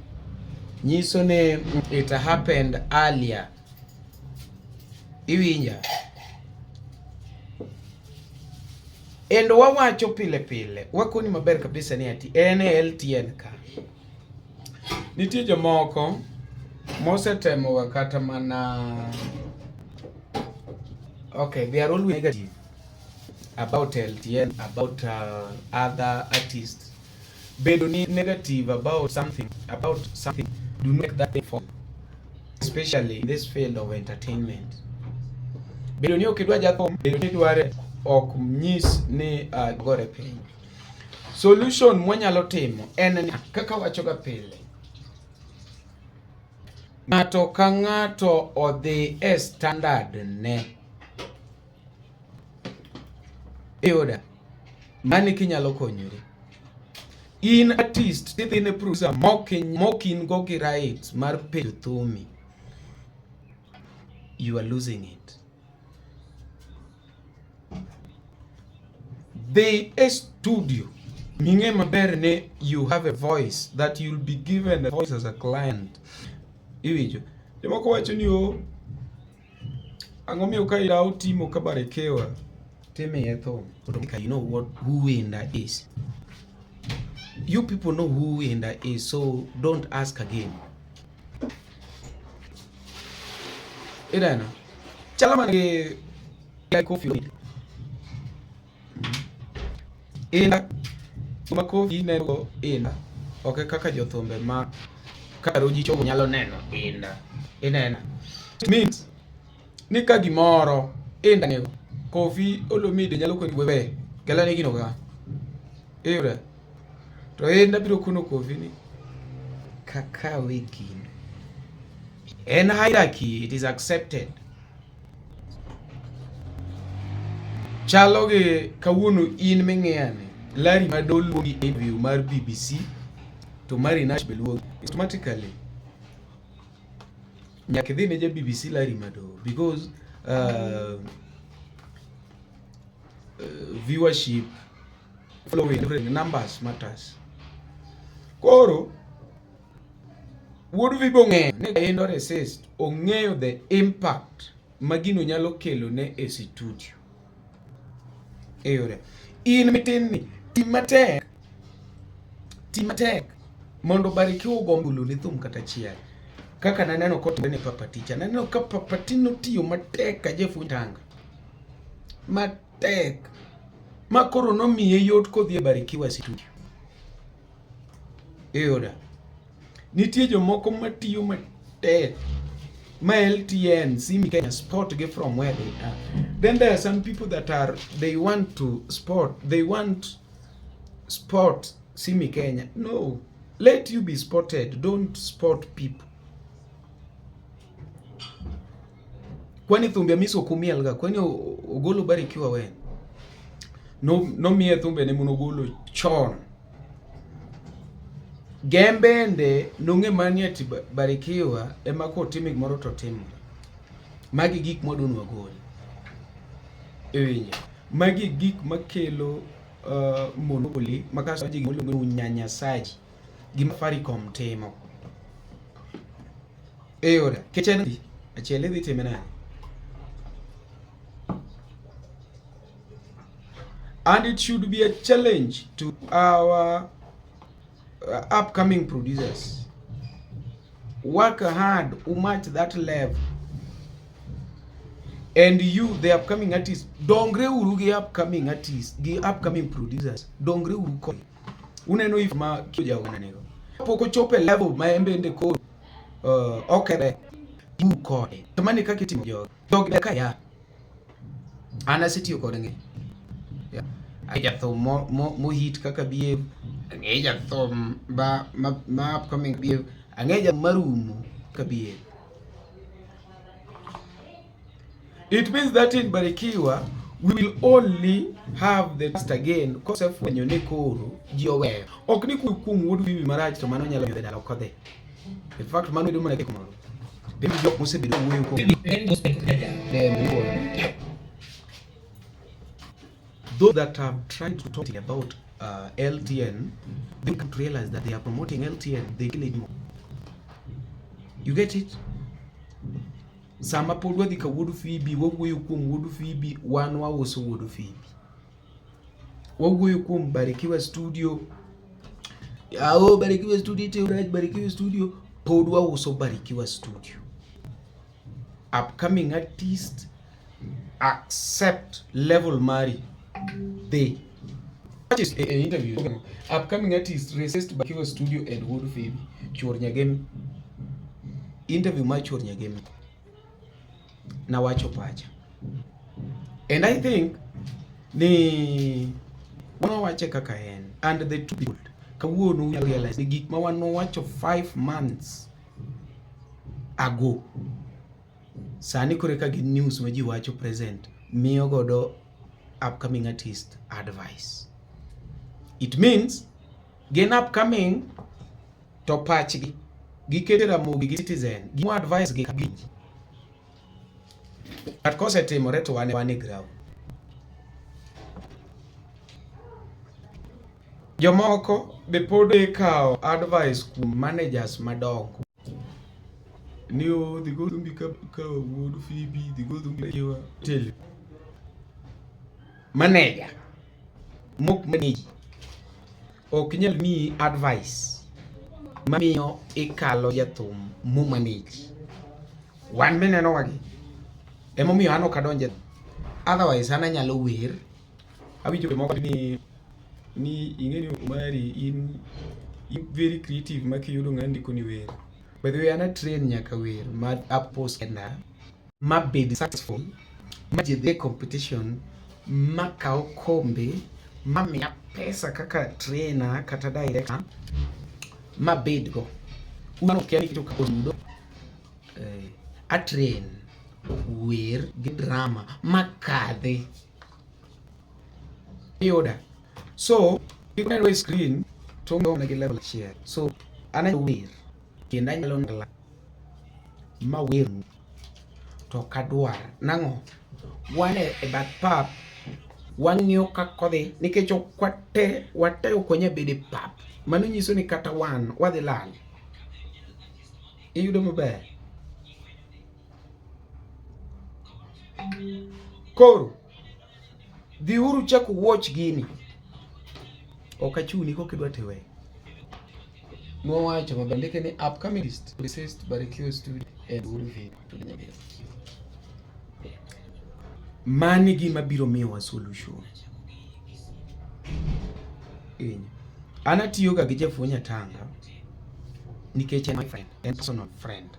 S5: Nyiso ni it happened earlier. Iwinja? And wawacho pile pile, wakoni maber kabisa ni ati en e LTN ka. Nitie jomoko mosetemoga kata mana okay, they are always negative about LTN, about other artists. Bedo ni negative about something, do not make that thing fall, especially in this field of entertainment. Bedo ni ok idwa jathum, bedo ni idware ok nyis ni gore piny. Solution mwanyalo timo en ni kaka wachoga pile, ng'ato ka ng'ato odhi e standard ne. Iyuda? Mani kinyalo konyori. In artist tidhi ne producer mokin go gi rights mar penjo thumi. You are losing it. Dhi e studio ming'e maber ni you have a voice that you'll be given a voice as a client. Iwinjo? Jomoko wacho ni o ang'o miyo ka yawo timo ka Barikiwa timiye thum. You know what who Inda is. You people know who Inda is, so don't ask again. Ineno? Chalo mana gi Kofi Olomide. Inda ma Kofi ineno go Inda ok e kaka jothumbe ma karo ji chogo nyalo neno Inda. Ineno? It means ni ka gimoro Inda nigo Kofi Olomide nyalo koni wewe kelane gino ka. Iyudo? To Inda biro kono Kofi ni kakawe gino. En hierarchy, it is accepted. Chalo gi kawuono in ming'iyani, Larry Madowo luongi e interview mar BBC to Mary Nash be luongi. Automatically nyaka idhi ne ja BBC Larry Madowo because viewership, following, everything, numbers matters. Koro Wuod Vibo ong'eyo ni Indo resist, ong'eyo the impact ma gino nyalo kelo ne e studio. E yore. In mitin ni, ti matek. Ti matek mondo Barikiwa ogo mbulu ni thum kata achiel. Kaka naneno kotimore ne Papa Ticha. Naneno ka Papa T notiyo matek ka Jeff Tanga. Matek. Ma koro nomiye yot kodhi e Barikiwa studio. Iyudo? Nitie jomoko matiyo matek ma LTN, Simi Kenya spot gi from where they are. Then there are some people that are, they want to spot, they want spot Simi Kenya. No, let you be spotted, don't spot people. Kwani thumbe Amiso ok umielga? Kwani ogolo Barikiwa wen? Nomiye thumbe ne monogolo chon. Gembende nong'e mana ni ati Barikiwa ema kotimo gimoro to timore. Magi gik mwadwa ni wagol. Iwinjo? Magi gik makelo monopoly ma kasto ji gima iluongo ni unyanyasaji. Gima Safaricom timo. Iyudo? Nikech en achiel idhi time nade? And it should be a challenge to our upcoming producers. Work hard, match that level. And you, the upcoming artists, dongre uru gi upcoming artists, gi upcoming producers, dongre uru kod. Uneno if ma kiyo jawana nego. Pok ochopo e level ma en bende koro okere bu kode. To mano e kaka itimo jogi. Jogi ber ka ya. An asetiyo kod ng'e. Yeah. Ang'e jathum mo hit kaka behave. Ang'e jathum ma upcoming behave. Ang'e jathum marumo kaka behave. It means that in Barikiwa, we will only have the trust again kosefwenyo ni koro ji oweyo. Ok ni kuom wuod bibi marach to mano nyalo miyo dhi dala ok odhi. In fact, mano bedo mana kumoro. Bende jok mosebedo wuoyo kuom Those that have tried to talk about LTN, they come to realize that they are promoting LTN, they kill it more. You get it? Sama pod wadhi ka wuod Phoebe, wawuoyo kuom wuod Phoebe, wan wauso wuod Phoebe. Wawuoyo kuom Barikiwa Studio. Ao Barikiwa Studio itiyo rach Barikiwa Studio, pod wauso Barikiwa Studio. Upcoming artist accept level mari. They is a interview. Upcoming artist resist Barikiwa Studio and Wuod Phoebe. Chuor Nyagemi. Interview mar Chuor Nyagemi. Nawacho pacha. And I think ni wawache kaka en and the two people kawuono unyalo realize ni gik ma wan wawacho 5 months ago sani koro eka gin news ma ji wacho present miyo godo upcoming artist advice. It means gin upcoming to pachgi giketo Ramogi gi Citizen gimo advice gi kawinji. But kosetimore to wan e ground. Jomoko be pod ikawo advice kuom managers madongo. Ni o dhi go thumbi ka wuod Phoebe, dhi go thumbi kiwa. Tell you. Manager mok manage ok nyal miyi advice mamiyo ikalo jathum mo manage. Wan mineno wagi. Emomiyo an ok adonje. Otherwise an anyalo wer. Awinjo jomoko ni ing'e ni Omari in very creative ma kiyudo ng'a ndiko ni wer. By the way an a train nyaka wer ma apost na ma bed successful ma ji dhi e competition ma kaw kombe ma miya pesa kaka trainer kata director ma bed go. Un okia ni kito yudo a train wer gi drama makadhi. Iyuda. So, kik uneno e screen to ung'eyo gi level achiel. So, an anyalo wer kendo anyalo ngla ma wernu to ok adwar. Nang'o? Wan e bath pap wang'iyo kaka odhi nikech ok wate wate ok wanyal bedo e pap. Mano nyiso ni kata wan wadhi lal. Iyudo maber? Koro dhiuru chak watch gini. Ok achuni kokidwa tiwe. Nowacho maber ndike ni upcoming list resist Barikiwa Studio and Wuod Phoebe. Mani gima biro miyowa solution. Iwinjo? An atiyoga gi Jeff Nyatanga nikech en my friend, en personal friend.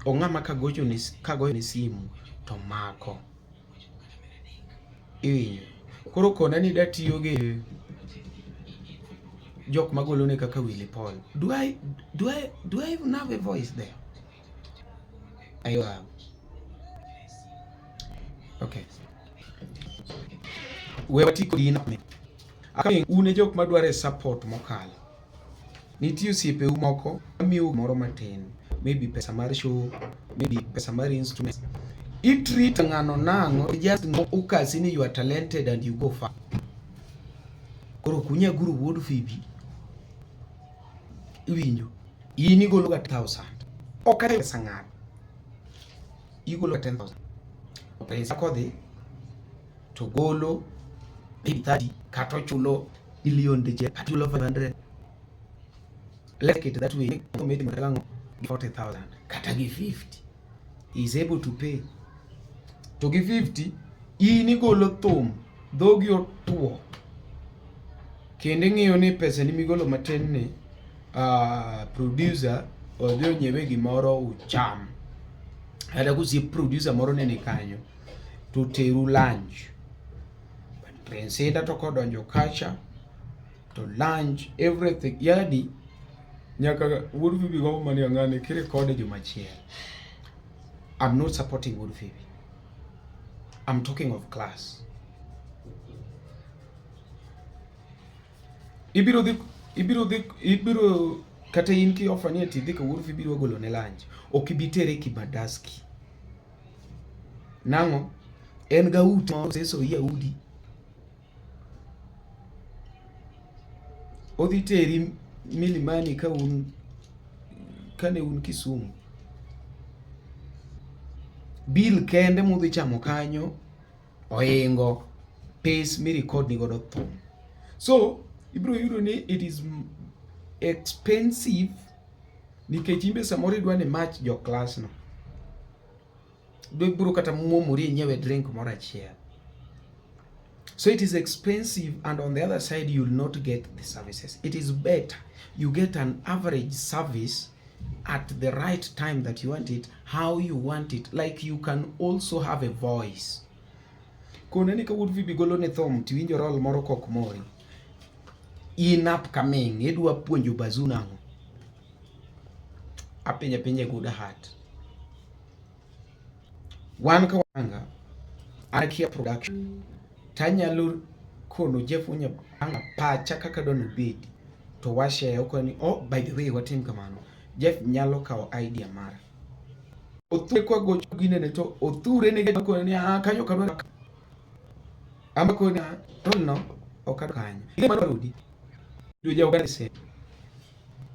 S5: Ong'ama kagochone kagoyone simu to mako. Iwinjo? Koro kona ni datiyo gi jok magolone kaka Willy Paul. Do I even have a voice there? Aywa. Okay. We wati kod in. Un e jok madwaro e support mokalo. Nitie osiepeu moko mamiu gimoro matin, maybe pesa mar show, maybe pesa mar instruments. I treat ng'ano nang'o just ukasi ni you are talented and you go far. Koro kunyaguru wuod Phoebe. Iwinjo? In igolo ga 1000. Ok pesa ng'ato. Igolo 10,000. Pesa kodhi to golo maybe 30 kata ochulo million dichiel kata ochulo 500. Let's take it that way. Omed gi 40,000 kata gi 50. He is able to pay. To gi 50 in igolo thum dhogi otuo kendo ing'iyo ni pesa ni migolo matin ni producer odhi onyiewe gimoro ucham kata kosiep producer moro nene kanyo to teru lunch. But Prince Indah to kodonjo kacha to lunch everything yani nyaka Wuod Phoebe gombo mani ang'ane kirekode jomachielo. I'm not supporting Wuod Phoebe. I'm talking of class. Ibiro dhi ibiro dhi ibiro kata in ki offer ni ati idhi ka Wuod Phoebe biro golo ne lunch. Ok ibi tere Kibadaski. Nang'o? En ga ute ma oseso Yahudi. Odhi teri Milimani ka un kane un Kisumu. Bill kende mudhi chamo kanyo oingo pes mirecord ni godo thum. So ibiro yudo ni it is expensive nikech imbe samoro idwa ni match jo class no. Ibiro kata muomori inyiewe drink moro achiel. So it is expensive, and on the other side you will not get the services. It is better you get an average service at the right time that you want it, how you want it. Like you can also have a voice. Kone ni ka Wuod Phoebe golo ne thum tiwinjo role moro kok mori. In upcoming, idwa puonjo bazoo nang'o? Apenja penja good heart. Wan ka wanga, an akia production. Tanyalo kono Jeff Onyabanga pacha kaka dwa nobedi to washare okoni ni oh by the way watim kamano. Jeff nyalo kawo idea mara. Othure kwa gocho ginene to othure ne kone ni ah kanyo kadwa amba kone ah roll no ok adwa kanyo. Ile mano parodi. Do ja Uganda se.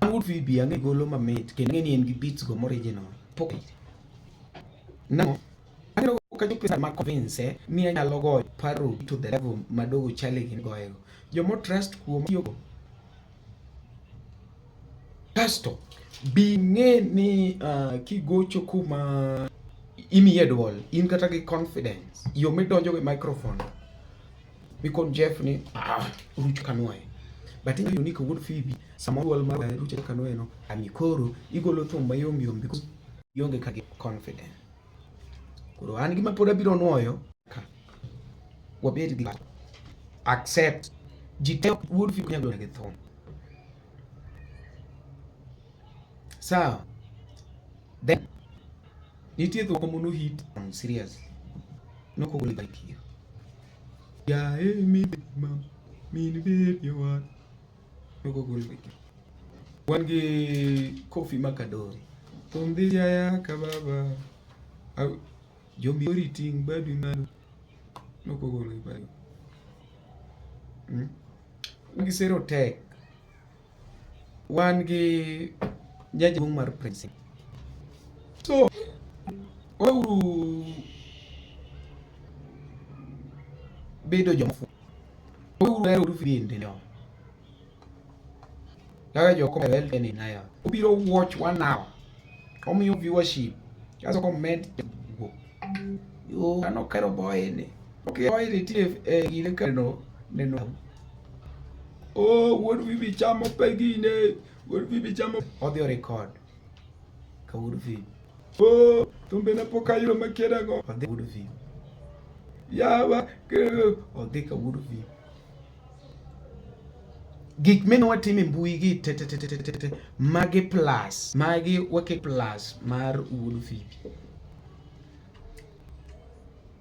S5: An Wuod Phoebe ang'e golo mamit kendo ang'e ni en gi beats go moriginal. Pok Nang'o? Aneno ka jope ma convince ni anyalo goyo parody to the level madogo chale gin goyego. Jomo trust kuom tiyogo. Kasto bi ng'e ni kigocho kuma imiye duol in kata gi confidence yo midonjo gi microphone mikon Jeff ni ah, ruch kanwaye but inyalo ni kawuod Phoebe sama duol mar ruch kanwaye no ami koro igolo thum mayom yom because ionge ka gi confidence. Koro an gima pod abiro nuoyo ka wabed gi accept ji te wuod Phoebe nyalo gi thum. Sawa. Then nitie thum moko mono hit on serious. Nokogol gi kiyo. Yae mi ma min bedo wa. Nokogol gi kiyo. Wan gi Kofi Makadori. Thum dhi yaya ka baba. Jomi ting' badi malo. Nokogol gi badi. Wan gi Sero Tek. Wan gi jaduong' mar Prince. So, weuru bedo joma weuru lero bende no. Kaka joko ni nayo. Obiro watch 1 hour. Omiyo viewership. Kaso comment yo ano kero boy ni. Okay, boy nitie e gine kano neno. Oh, wuod Phoebe chamo pegine. Wuod Phoebe chamo. Odhi record. Ka wuod Phoebe. Oh, thumbe na pok ayudo makiera go. Odhi wuod Phoebe. Yawa, odhi ka wuod Phoebe. Gik mane watimo e mbui gi te te te te te te magi plus magi wake plus mar wuod Phoebe.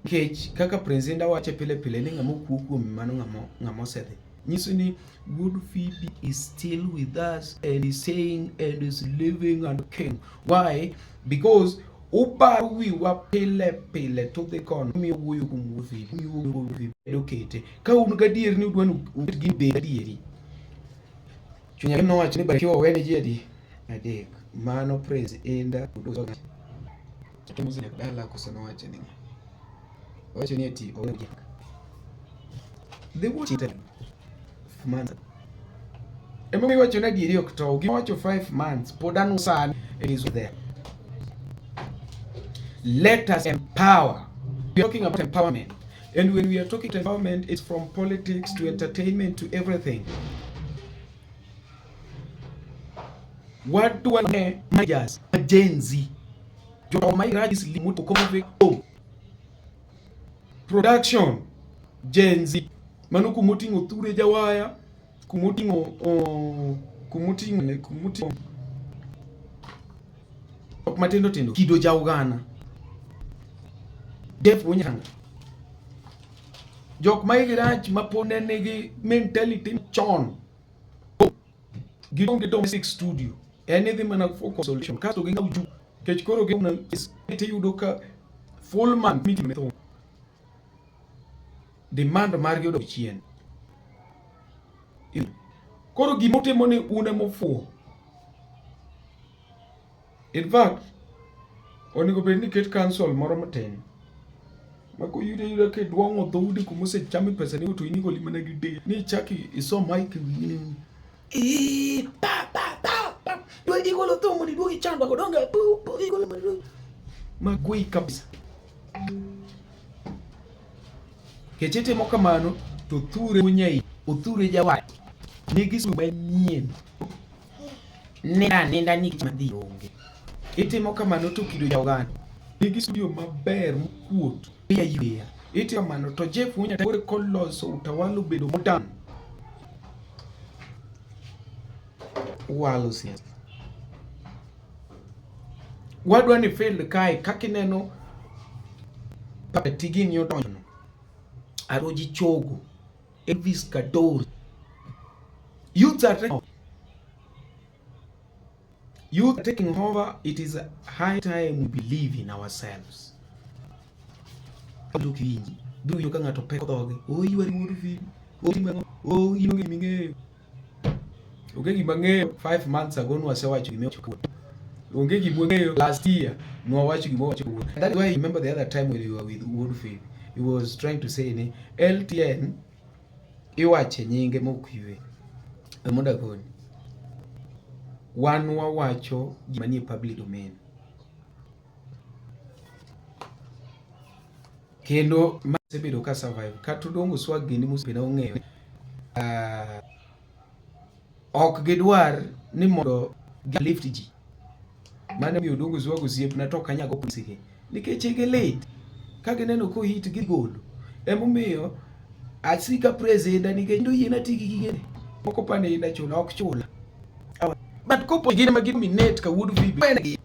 S5: Nikech kaka Prince Indah wacho pile pile ni ng'ama okuo kuome mano ng'ama osedhi.
S11: Nyiso ni Wuod Phoebe is still with us and is saying and is living and king. Why? Because ubaro wiwa pile pile to dhi kono miyo wuoyo kuom Wuod Phoebe, miyo wuoyo kuom Wuod Phoebe medo kete. Ka un gadier ni udwa ni ubed gi bed adieri. Chunya nowacho ni Barikiwa owene ji adi? Adek. Mano Praise Indah Dala koso nowacho ni Owacho ni ati owene ji. They watch it months. Emomiyo iwacho ni adieri ok tow. Gima wacho 5 months pod anu sani it is there. Let us empower. We are talking about empowerment. And when we are talking empowerment, it's from politics to entertainment to everything. Wadwa ne managers, Gen Z. Joma irajis limuto komo Production Gen Z. Mano kumoting'o Thure Jawaya, kumoting'o oh, kumoting'o ne kumoting'o ok matindo tindo kido ja Uganda. Jeff Wunyanga. Jok ma igi rach ma pod ne nigi mentality chon. Gidong' gi domestic studio. En idhi mana for consolation. Kasto ging'aw ju. Kech koro giyudo ka full month mitimo ne thum. Demand margi odok chien. Koro gima utimo ni un ema ufuwo. In fact, onego bed ni ket council moro matin ma koyudi ayuda kidwong'o dhoudi kuma osechame pesa ni to in igoli mana gi del ni ichak iso mic e wiyi ni Ii, pa pa pa pa dwe igolo thum mondo iduog ichandwa go donge pu pu igolo mondo iduog magwei kabisa kech itimo kamano to thure munyai othure jawach nigi su manyien ninda ninda ni madhi onge itimo kamano to kido ja oganda nigi studio maber mokuot ya yweya itimo kamano to Jeff Unya kore koloso utawala obedo modern walo siasa wadwa ni field kae kaka ineno Papa Tigini odonjono Aroji Chogo Elvis Kadori youths are taking youth are taking over it is high time we believe in ourselves ok winji biro winjo ka ng'ato peko dhoge o ywari wuod Phoebe o timo ang'o o in onge gima ing'eyo onge gima ang'eyo 5 months ago nwasewacho gima iwacho kawuono onge gima wang'eyo last year nwawacho gima wacho kawuono and that is why I remember the other time when we were with Wuod Phoebe he was trying to say ni LTN iwache nyinge mok ywe mondo agoni wan wawacho gima nie public domain kendo ma osebedo ka survive kata Odongo Swag gini mosebeda ong'eyo ok gidwar ni mondo gi lift ji mano miyo Odongo Swag osiepna to ok anyal go gi nikech igi lit ka gineno kohit gigolo emomiyo asika praise Indah nikech oyiena ti gi gigene moko pane Indah chula ok chula but kopo gin ema gidominate ka Wuod Phoebe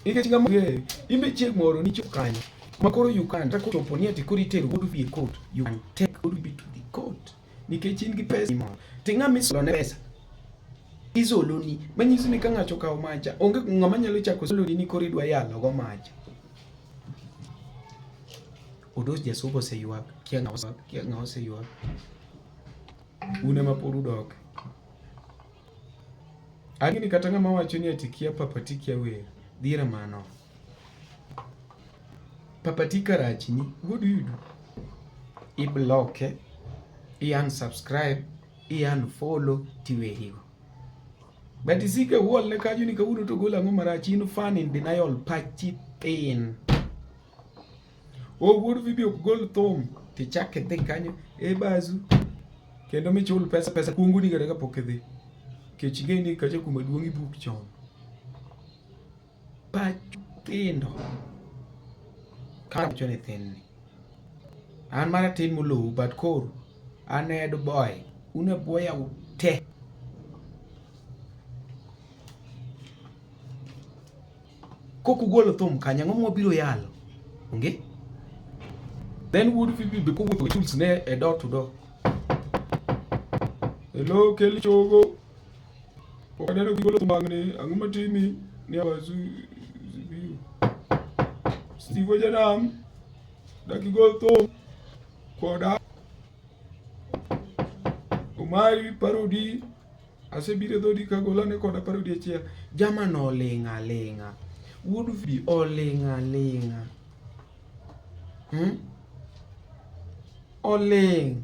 S11: nikech ng'ama ong'eyo imbe chieng' moro nichop kanyo ma koro you can kata kochopo ni ati koro itero Wuod Phoebe e court you can take Wuod Phoebe to the court nikech in gi pesa moro to ng'ama isolo ne pesa isoloni manyiso ni ka ng'ato okawo macha onge ng'ama nyalo chako soloni ni koro idwa yalo go macha Odos Jasuba oseywak kia ng'a oseywak kia ng'a oseywak un ema pod udok ang'e ni kata ng'ama wacho ni ati kia Papa T kia wer dhiera mano Papa T karachni what do you do i block i unsubscribe i unfollow tiwerigo but isike wuol ne kanyo ni kawuono to gol ang'o marach in fan in denial pachi thin o Wuod Phoebe ok gol thum tichak idhi kanyo e bazu kendo michul pesa pesa kuongo ni kata kapok idhi kech ing'e ni kacha kuma duong' ibuk chon pach tindo kawacho ni thin ni an mara tin molou but koro an head boy un e boya ute kok ugolo thum kanyo ang'o mwabiro yalo onge then Wuod Phoebe be kowuotho gi tools ne e door to door Hello Kelly Chogo. Pok aneno kigolo thum wang'ni, ang'o matimi? Ni awazu zibiu. Steve Ojanam, dak igol thum koda. Omari parodi, asebiro e dhodi kagola ne koda parodi achiel. Jamano oling' aling'a. Wuod Phoebe oling' aling'a. Oling'.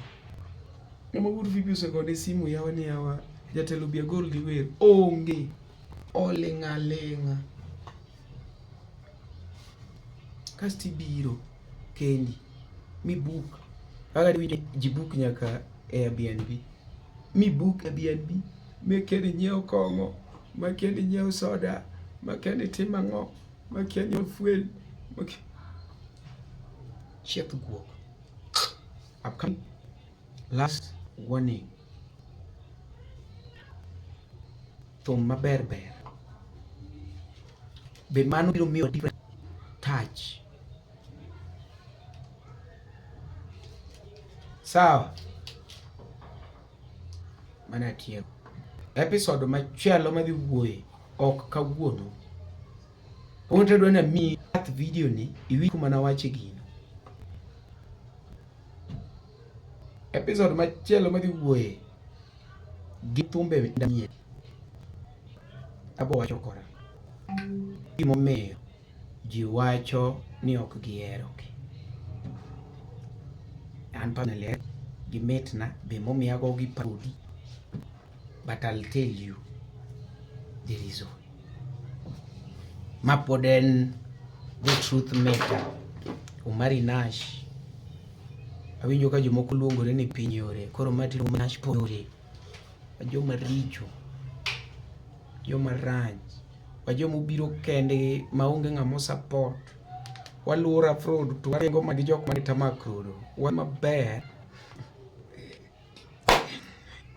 S11: Ng'ama wuod Phoebe osegone simu yawa ni yawa jatelo bi agol gi wer. Onge. Oling' aling'a. Kasto ibiro kendi mi book. Kaka iwinjo ji book nyaka Airbnb. Mi book Airbnb, mi kia ni inyiew kong'o, ma kia ni inyiew soda, ma kia ni itim ang'o, ma kia ni fuel. Chieth guok. Upcoming last warning. Thum maber ber. Be mano biro miyo different touch. Sawa. Mana atieko. Episode machielo madhi wuoye ok kawuono. Kawuono to adwa ni amiyi bath video ni iwinj kuma nawache gino. Episode machielo madhi wuoye gi thumbe manyien. Abo wacho kora. Gimomiyo ji wacho ni ok gihero gi. An personally gimitna be momiyo ago gi parodi but I'll tell you the reason. Ma pod en the truth maker. Omari Nash. Awinjo ka jomoko luongore ni piny yore. Koro ma tiluongo Nash pod yore. Joma richo. Joma rach. Wa joma obiro kendgi maonge ng'ama support. Waluwo rough road to waringo mana gi jok manie tarmac road. Wan maber.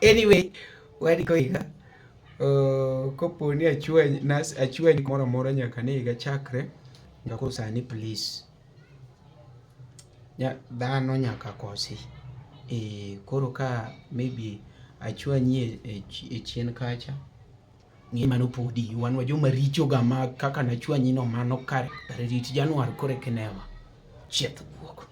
S11: Anyway, wariko higa. Kopo ni achwany achwany moro amora nyaka ne higa chakre. Nyaka koro sani please. Dhano nyaka kosi. Koro ka maybe achwanyi e chien kacha. Ng'e mano podi wan wa joma richo ga ma kaka nachwanyi no mano kare rit Januar koro eka inewa. Chieth guok.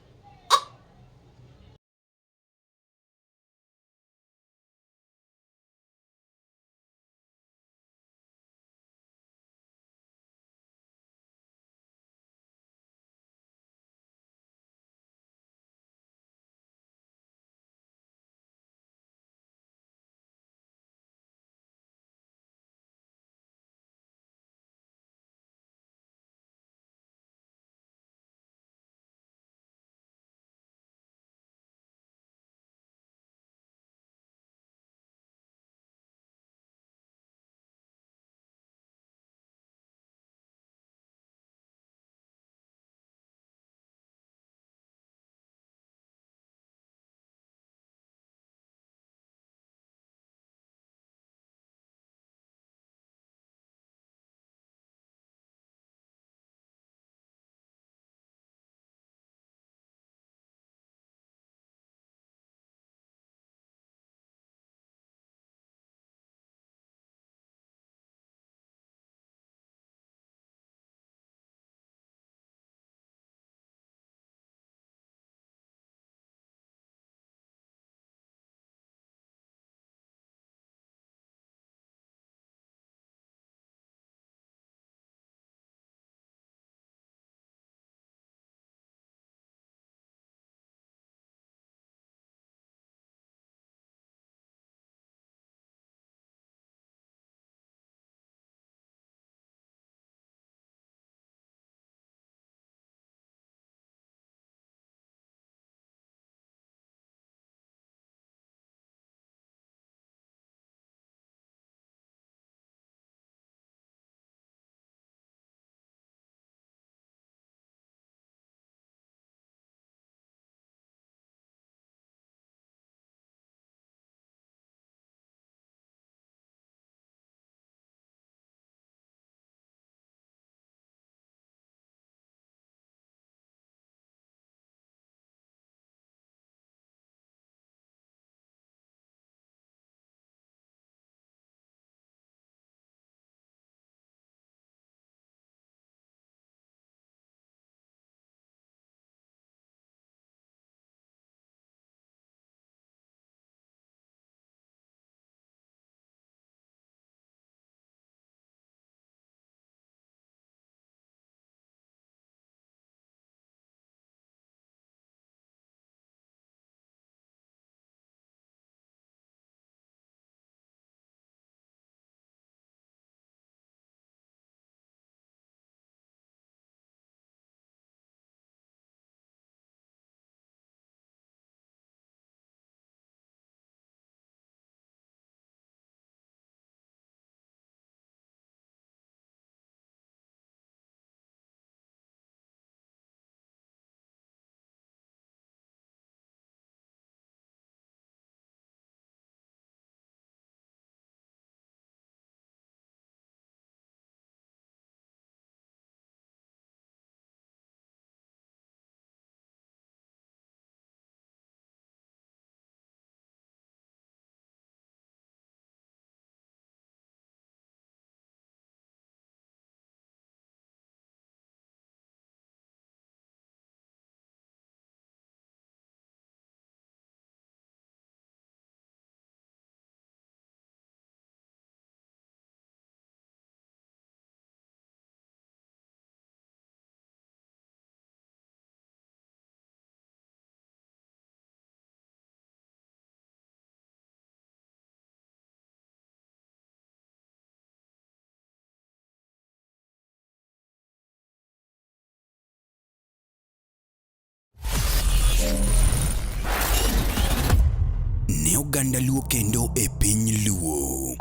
S1: oganda Luo kendo e piny Luo.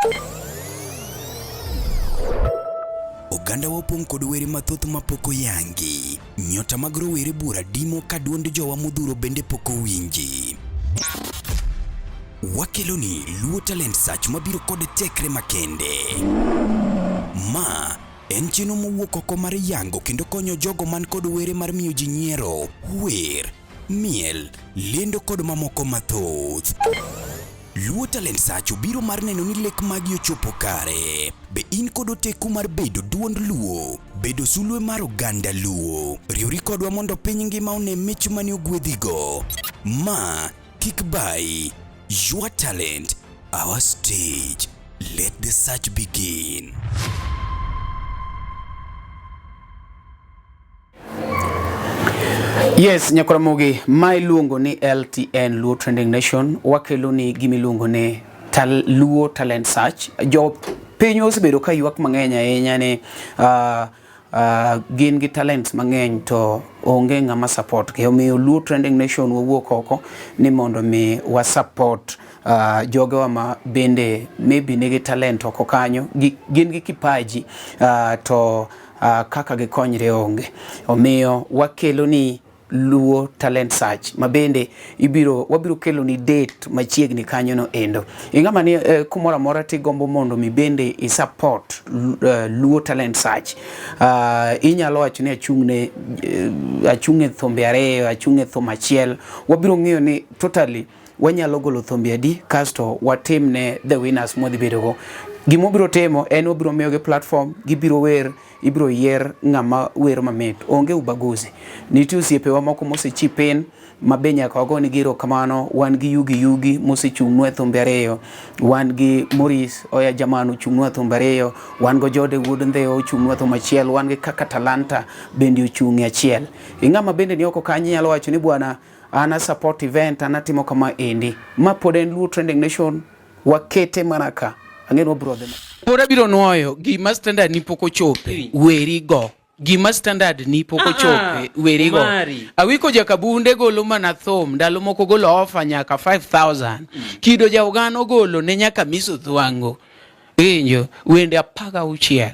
S1: Oganda wa opong' kod were mathoth mapok oyangi. Nyota mag rowere buora dimo ka duond jowa modhuro bende pok owinji. Wakeloni Luo Talent Search mabiro kod tekre makende. Ma en chenro mowuok oko mar yango kendo konyo jogo man kod were mar miyo ji nyiero, wer, miel, lendo kod mamoko mathoth. Luo Talent Search obiro mar neno ni lek magi ochopo kare. Be in kod oteku mar bedo duond Luo? Bedo sulwe mar oganda Luo? Riwri kodwa mondo piny ngima one mich mane ogwedhigo. Ma kik bayi. Your talent, our stage. Let the search begin.
S5: Yes, Nyakoramogi, ma iluongo ni LTN Luo Trending Nation, wakelo ni gima iluongo ni tal, Luo Talent Search. Jo piny osebedo ka ywak mang'eny ahinya ni uh, uh, gin gi talents mang'eny to onge ng'ama support gi. Omiyo Luo Trending Nation wawuok oko ni mondo mi wa support uh, jogewa ma bende maybe nigi talent oko kanyo, gin gi kipaji uh, to uh, kaka gikonyre onge. Omiyo wakelo ni Luo Talent Search ma bende ibiro wabiro kelo ni date machiegni kanyo no endo. Ing'ama ni eh, kumoro amora tigombo mondo mi bende i support uh, Luo Talent Search. Uh, inyalo wacho ni achung' ne uh, achung' e thumbe ariyo, achung' e thum achiel. Wabiro ng'iyo ni totally wanyalo golo thumbe adi kasto watim ne the winners mwadhi bedogo. Gima wabiro timo en wabiro miyogi platform, gibiro wer, ibiro yier ng'ama wero mamit. Onge ubaguzi. Nitie osiepewa moko mose chip in ma be nyaka wagonegi erokamano. Wan gi Yugi Yugi mosechung'nwa e thumbe ariyo. Wan gi Maurice Oya Jaman ochung'nwa e thumbe ariyo. Wan go Jode Wuod Ndhewa ochung'nwa e thum achiel. Wan gi Kaka Talanta bende ochung' e achiel. Ing'ama bende ni oko kanyo inyalo wacho ni bwana an a support event an atimo kama endi ma pod en Luo Trending Nation wakete mana ka ang'e ni wabiro dhi
S11: pod abiro nwoyo gima standard ni pok ochope weri go gima standard ni pok ochope weri go awiko jakabunde golo mana thum ndalo moko golo ofa nyaka 5000 kido ja ugano golo ne nyaka miso dhwango winjo wende 16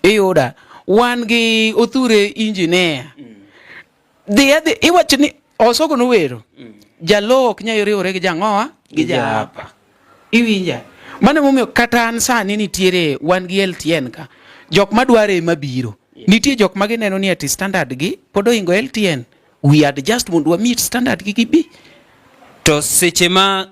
S11: iyuda wan gi othure engineer Dhi adhi iwacho ni Osogo nowero. Mm. Jalo ok nyal riwore gi jang'owa gi jaapa. Iwinja? Mano emomiyo kata an sani nitiere wan gi LTN ka. Jok madware ema biro. Yeah. Nitie jok ma gineno ni ati standard gi pod ohingo LTN. We adjust mondo wa meet standard gi gibi.
S10: To seche ma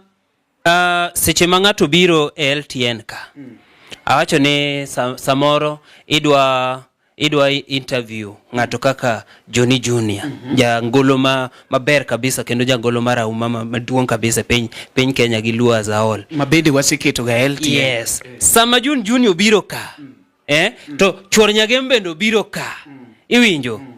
S10: Uh, seche ma ng'ato biro e LTN ka mm. awacho ni samoro idwa idwa interview ng'ato kaka Johnny Junior mm -hmm. jangolo ma maber kabisa kendo jangolo marahuma maduong' kabisa e piny piny Kenya gi Luo as a whole
S11: ma bende waseketo ga LTN
S10: yes mm. sama John Junior obiro ka mm. eh mm. to chuor Nyagem bende obiro ka mm. iwinjo mm.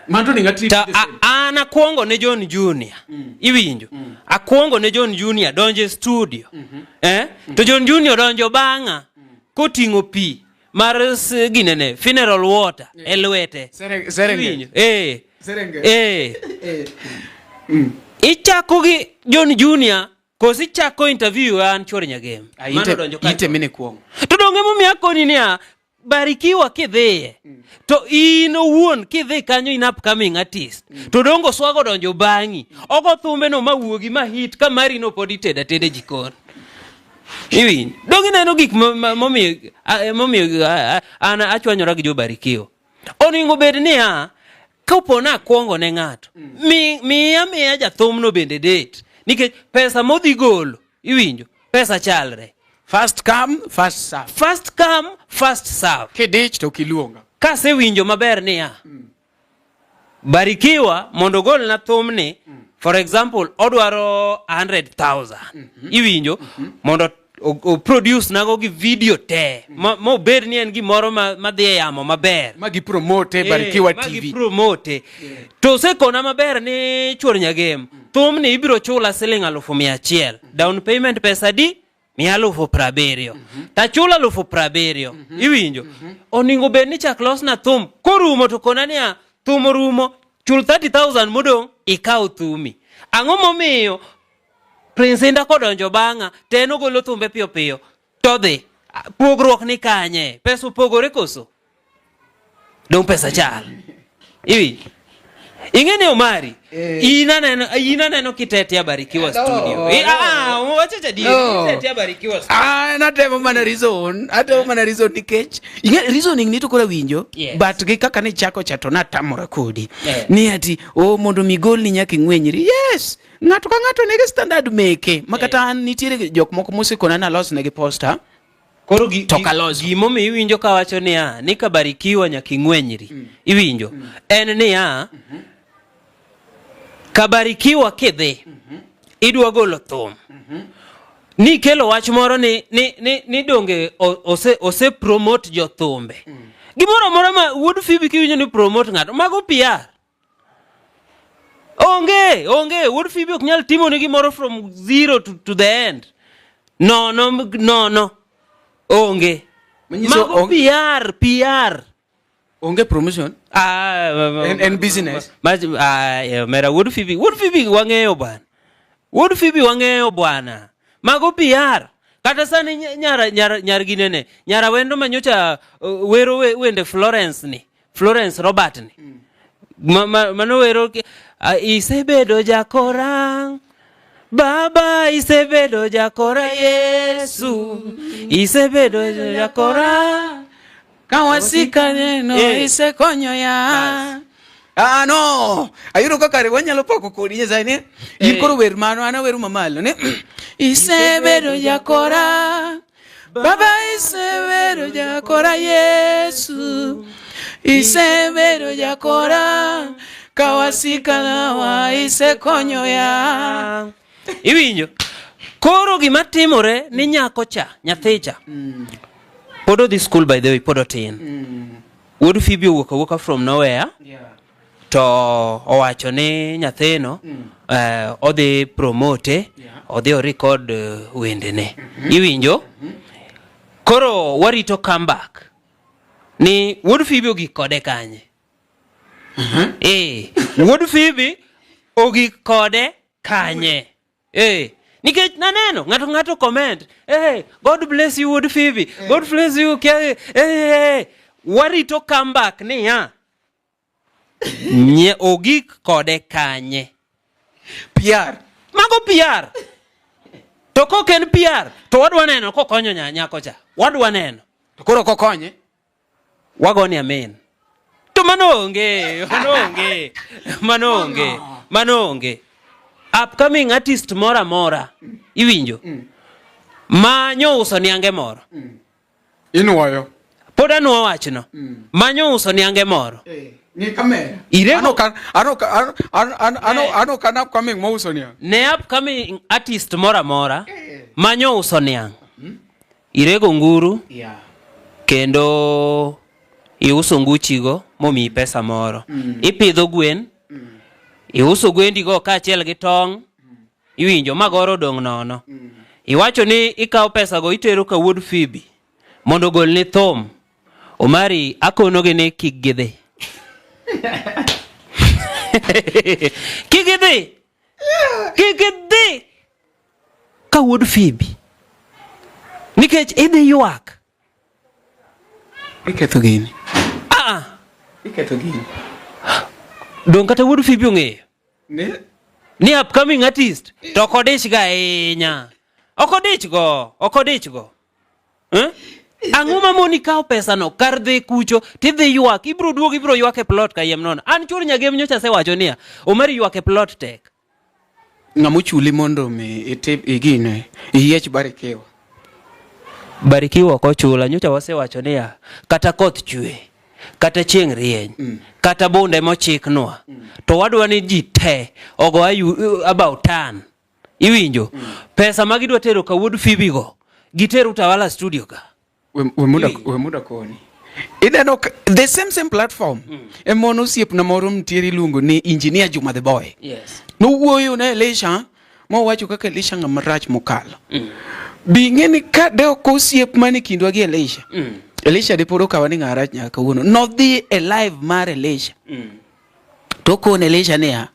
S11: Manto ni ng'ati
S10: ta an akwongo ne John Junior mm. iwinjo mm. akwongo ne John Junior donjo e studio mm -hmm. eh mm. to John Junior donjo bang'a mm. koting'o pi mar ginene funeral water yeah. e lwete
S11: Serengeti
S10: eh eh mm. ichako gi John Junior Kosi chako interview an chuor Nyagem.
S11: Ah, ite, ite mine kuongo.
S10: To donge momiyo akoni niya barikiwa kidhiye mm. to in owuon kidhi kanyo in upcoming artist mm. to dongo swago donjo bang'i mm. ogo thumbe no mawuogi ma hit ka mari no pod itedo ateda e jikon iwinj donge ineno gik momiyo momiyo an achwanyora gi jobarikiwa onego bed niya Kapo ni akwongo ne ng'ato, mm. mi, miya miya jathumno bende date nikech pesa modhi golo iwinjo pesa chalre.
S11: First come, first serve.
S10: First come, first serve.
S11: Kidich to kiluonga.
S10: Kasewinjo maber niya mm. Barikiwa mondo ogolna thumni mm. For example odwaro 100,000 mm -hmm. Iwinjo mm -hmm. mondo o produce nago gi video te mm. mobed ni en gimoro ma dhi e yamo maber
S11: ma gi promote eh, Barikiwa TV
S10: ma gi promote yeah. To osekona maber ni chuor Nyagem mm. thumni ibiro chula siling 100,000 mm. Down payment pesa di 700,000 mm -hmm. Tachula 70,000 mm -hmm. Iwinjo mm -hmm. Oningo bed ni chak losna thum korumo to kona niya thum orumo chul 30,000 modong' ikaw thumi. Ang'o momiyo Prince Indah kodonjo bang'a to en ogolo thumbe piyo piyo to dhi. Pogruok ni kanye? Pesa opogore koso? Dong pesa chal. Iwinjo? Ing'e ni Omari, eh. in aneno in aneno kitetea Barikiwa no, studio. No. Ah, wacha cha dini. No. Kitetea Barikiwa studio.
S11: Ah, natemo mana reason, atemo mana reason nikech ing'e reasoning ni to koro winjo, yes. But gi kaka ne chako cha to natamora kodi. Yeah. Ni ati oh mondo migol ni nyaka ing'wenyri. Yes. Ng'ato ka ng'ato nigi standard meke. Ma kata an nitiere jok moko mosekona nalos negi poster.
S10: Koro gi, to kaloso. Gimomiyo iwinjo kawacho niya ni kabarikiwa nyaka ing'wenyri. Mm. Iwinjo? Mm. En niya mm -hmm. kabarikiwa kidhi mm -hmm. idwa golo thum. Mm -hmm. Ni kelo wach moro ni, ni, ni, ni donge ose, ose promote jothumbe. Mm. Gimoro amora ma wuod Phoebe kiwinjo ni promote ng'ato, mago PR. Onge, onge, wuod Phoebe ok nyal timo ni gimoro from zero to, to the end. No, no, no, no. Onge. Mago PR, PR.
S11: Onge promotion?
S10: Ah,
S11: en, en business.
S10: Ma, ah, eh, mera wuod Phoebe, wuod Phoebe wang'eyo bwana. Wuod Phoebe wang'eyo bwana. Mago PR. Kata sani nyara nyara nyar ginene, nyara wendo manyocha uh, wero wende Florence ni. Florence Robert ni mm. ma, ma, mano wero isebedo jakora Baba isebedo jakora Yesu isebedo jakora
S11: ka wasika neno eh. isekonyo ya Ah, no ayudo kaka kare wanyalo pako kodi Nyasaye ni in eh. koro wer mano an awero mamalo ni isebedo jakora Baba isebedo jakora Yesu isebedo jakora kawasika nawa isekonyo ya
S10: iwinjo koro gima timore ni nyako cha nyathi cha mm. pod odhi school by the way pod otin mm. wuod Phoebe owuok awuoka from nowhere yeah. to owacho ni nyathino mm. eh, odhi promote yeah. odhi orecord eh, wendene mm -hmm. iwinjo mm -hmm. koro warito comeback ni wuod Phoebe ogik kode kanye mm -hmm. eh, wuod Phoebe ogik kode kanye Eh, nikech naneno ng'ato ng'ato comment eh, God bless you wuod Phoebe eh. God bless you eh, eh, warito comeback niya Nye ogik kode kanye?
S11: PR.
S10: Mago PR. To kok en PR, to wadwa neno kokonyo nyako cha. Wadwa neno.
S11: To koro kokonye?
S10: Wagoni amen. To mano onge, mano onge, mano onge, mano onge. Upcoming artist moro amora, iwinjo? Ma nyouso niange moro.
S3: Inuoyo.
S10: Pod anuo wachno. Mm. Manyo uso niange moro.
S11: Eh, ni kamera. Irego. Ano kan ano ano ano ano eh. ano kan upcoming mo uso niang.
S10: Ne upcoming artist moro amora. Eh. Manyo uso niang. Mm. Irego nguru.
S11: Yeah.
S10: Kendo iuso nguchigo momiyi pesa moro. Mm. Ipidho gwen. Mm. Iuso gwendigo kaachiel gi tong'. Mm. Iwinjo ma goro odong' nono. Mm. Iwacho ni ikawo pesago itero ka wuod Phoebe mondo ogolni thum. Omari akonogi ni kik gidhi. Kik gidhi. Kik gidhi ka wuod Phoebe. Nikech idhi ywak.
S11: Iketho gini.
S10: Ah.
S11: Iketho gini.
S10: Dong kata wuod Phoebe ong'eyo.
S11: Ni?
S10: Ni upcoming artist to ok odich ga ahinya. Ok odich go, ok odich go. Eh? Ang'o ma moni kawo pesano kar dhi kucho tidhi ywak ibiro duogo ibiro ywak e plot kayiem nono. An chur nyagem nyocha asewacho niya, Omari ywak e plot tek.
S11: Ng'ama ochuli mondo mi itip igine iyiech Barikiwa.
S10: Barikiwa ok ochula nyocha wasewacho niya, kata koth chwe kata chieng' rieny mm. kata bunde mochiknwa mm. to wadwa ni ji te ogo ayu, about turn iwinjo mm. pesa ma gidwa tero ka wuod Phoebe go giter Utawala studio ka
S11: we muda koni ineno the same same platform mm. ema osiepna moro nitiere iluongo ni engineer Juma the boy
S10: yes.
S11: nowuoyo ne Elisha mowacho kaka Elisha ng'ama rach mokalo mm. bi ing'e ni ka de ok osiep mane kindwa gi Elisha mm. Elisha de pod okawa ni ng'ama rach nyaka kawuono nodhi e live mar Elisha mm. to okone Elisha niya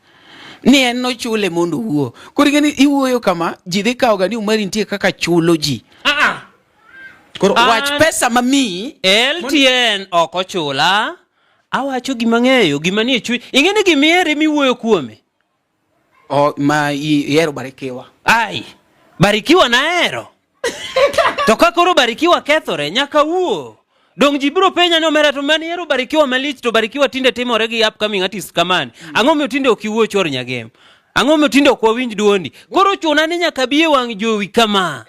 S5: Ni en nochule mondo owuo. Koro ing'e ni iwuoyo kama ji dhi kawo ga ni Omari nitie kaka chulo ji. Koro wach pesa mamiyi
S10: LTN ok ochula. Awacho gima ng'eyo, gima nie chuny. Ing'e ni gima ihere miwuoyo kuome.
S5: O, ma ihero Barikiwa.
S10: Ai, Barikiwa nahero. To ka koro Barikiwa kethore, nyaka wuo. Dong ji biro penja ni omera to mane ihero Barikiwa malich to Barikiwa tinde timore gi upcoming artist kamani. Ang'o miyo tinde ok iwuo chor nyagem? Ang'o miyo tinde ok wawinj duondi? Koro chuna ni nyaka bi e wang' jowi kama.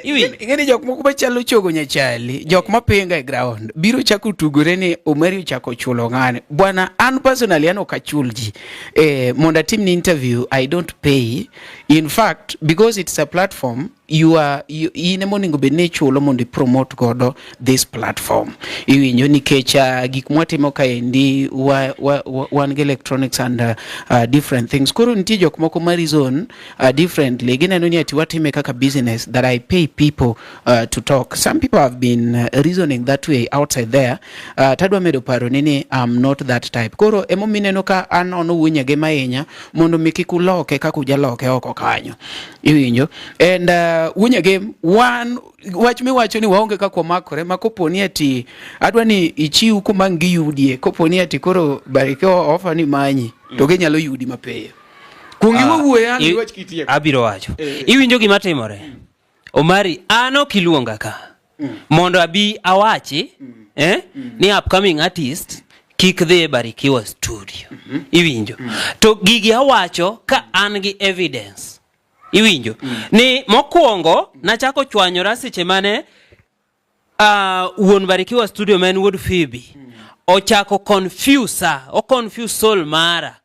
S10: Iwinjo?
S5: Ing'e ni jok moko machalo chogo nyachali, jok mapinga e ground biro chako tugore ni Omari ochako chulo ng'ane. Bwana, an personally an ok achul ji. Eh, mondo atimni interview, I don't pay. In fact, because it's a platform, you are you, in ema onego bed ni ichulo mondo ipromote godo this platform. Iwinjo nikech uh, gik mwatimo kaendi wa, wa, wa, wan gi electronics and uh, uh, different things. Koro nitie jok moko ma reason uh, differently. Gineno ni ati watime kaka business that I pay people uh, to talk. Some people have been uh, reasoning that way outside there. Uh, tadwa medo paro ni ni I'm not that type. Koro emomiyo ineno ka anono wuonyege ahinya mondo mi kik uloke kaka ujaloke oko kanyo. Iwinjo? And uh, wuonyege wan wach miwacho ni waonge kaka wamakore ma kopo ni ati adwa ni ichiw kuma ang' giyudie kopo ni ati koro Barikiwa ofa ni manyi to ginyalo yudi mapiyo.
S11: Kuong
S10: Ah,
S11: iwawuoye an iwach kitieko.
S10: Abiro wacho.
S11: Eh.
S10: Iwinjo gima timore? Omari, an ok iluonga ka. Mondo abi awachi eh, ni upcoming artist kik dhi e Barikiwa studio. Iwinjo? To gigi awacho ka an gi evidence. Iwinjo? Ni mokwongo nachako chwanyora seche mane uh, wuon Barikiwa studio ma en wuod Phoebe ochako confuse o confuse soul mara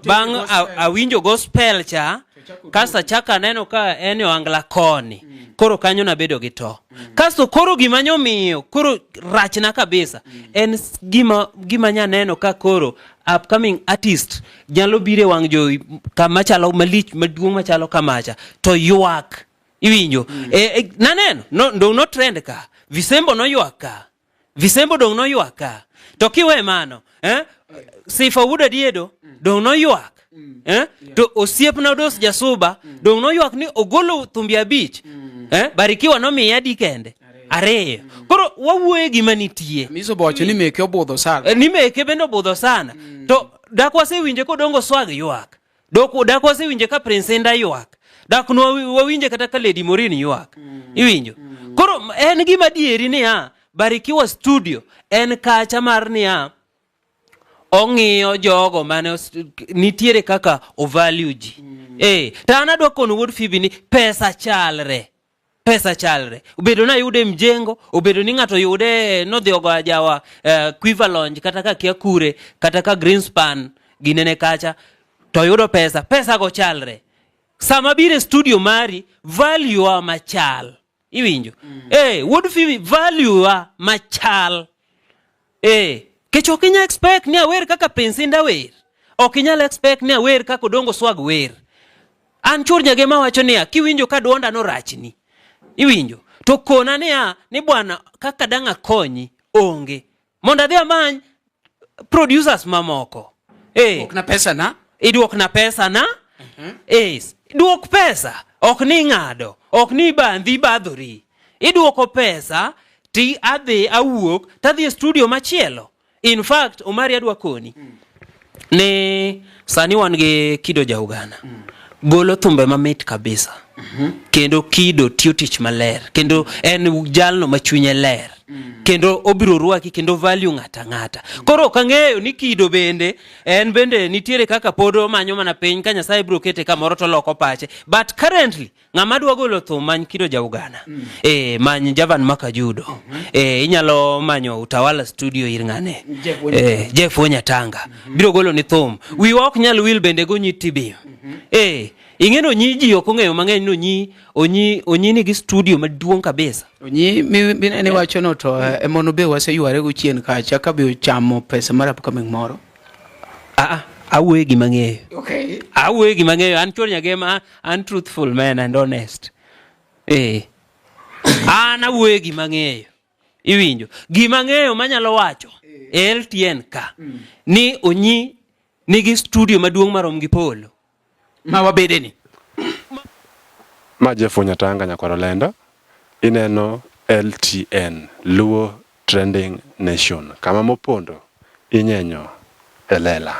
S10: bang' awinjo gospel cha kasto achako aneno ka en e ohangla koni koro kanyo nabedo gi to kasto koro gima nyomiyo koro rachna kabisa en gima gima nyaneno ka koro upcoming artist nyalo biro e wang' jowi kama chalo malich maduong' machalo kamacha to ywak iwinjo mm. E, e, naneno no, dong' no trend ka Visembo noywak ka Visembo dong' noywak ka to kiwe mano eh? Sifa Wuod Adiedo mm. dong' noywak mm. eh? yeah. To osiepna Odos Jasuba mm. dong' noywak ni ogolo thumbi abich mm. eh? Barikiwa nomiye adi kende ariyo mm. Koro wawuoye gima nitie.
S5: Miso bocho ni meke obudho sana.
S10: Eh, ni meke bende obudho sana mm. To dak wasewinje kodongo swag ywak. Dok dak wasewinje ka Prince Indah ywak. Dak wawinje kata ka Lady Morin ywak. Mm. Iwinjo? Mm. Koro en gima dieri niya, Barikiwa Studio en kacha mar niya, ong'iyo jogo mane nitiere kaka ovalue ji. Mm. Eh, to an adwa kono wuod Phoebe ni pesa chalre. Pesa chalre. Obedo ni ayude mjengo, obedo ni ng'ato yude nodhi ogo ajawa eh, Quiver Lounge kata ka kia kure, kata ka Greenspan ginene kacha, to yudo pesa, pesa go chalre. Sama biro e studio mari, value wa machal. Iwinjo? Mm. Eh, wuod Phoebe value wa machal. Eh, kech ok inyal expect ni awer kaka Prince Indah wer. Ok inyal expect ni awer kaka Odongo Swag wer. An chur Nyagema wacho niya, kiwinjo ka duonda no rachni. Iwinjo? To kona niya, ni bwana kaka dang' akonyi onge. Mondo adhi amany producers mamoko. Eh.
S5: Duokna pesa na.
S10: Iduokna pesa na. Eh, duok pesa. Ok ni ing'ado, ok ni ibandhi ibadhori. Iduoko pesa ti adhi awuok tadhi e studio machielo. In fact, Omari adwa koni ni sani wan gi Kido ja Uganda. Golo thumbe mamit kabisa. Kendo Kido tiyo tich maler. Kendo en jalno ma chunye ler. Kendo obiro rwaki kendo value ng'ata ng'ata. Koro ok ang'eyo ni Kido bende en bende nitiere kaka pod omanyo mana piny ka Nyasaye biro kete kamoro to oloko pache. But currently ng'ama dwa golo thum many Kido ja Uganda. Mm. Eh, many Javan Makajudo. Mm -hmm. Eh, inyalo manyo Utawala Studio ir ng'ane.
S5: Jeff
S10: eh, Jeff Wonyatanga. Mm -hmm. Biro golo ni thum. Mm -hmm. Wiwa ok nyal wil bende gonyi TB. Mm -hmm. Eh, ing'e ni Onyi ji ok ong'eyo mang'eny ni Onyi Onyi Onyi nigi studio maduong' kabisa.
S5: Onyi mi ni wacho no to eh, emono be waseyware go chien kacha ka be ochamo pesa mar upcoming moro.
S10: Ah, awuoye gima ang'eyo.
S5: Okay.
S10: Awuoye gima ang'eyo. An chuor Nyagema, an truthful man and honest. Eh. An awuoye gima ang'eyo. Iwinjo? Gima ang'eyo manyalo wacho e LTN ka ni Onyi nigi studio maduong' marom gi polo.
S5: Ma wabede ni.
S3: Ma Jeff Nyatanga nyakwar Olendo. Ineno LTN, Luo Trending Nation. Kama mopondo inyenyo e lela.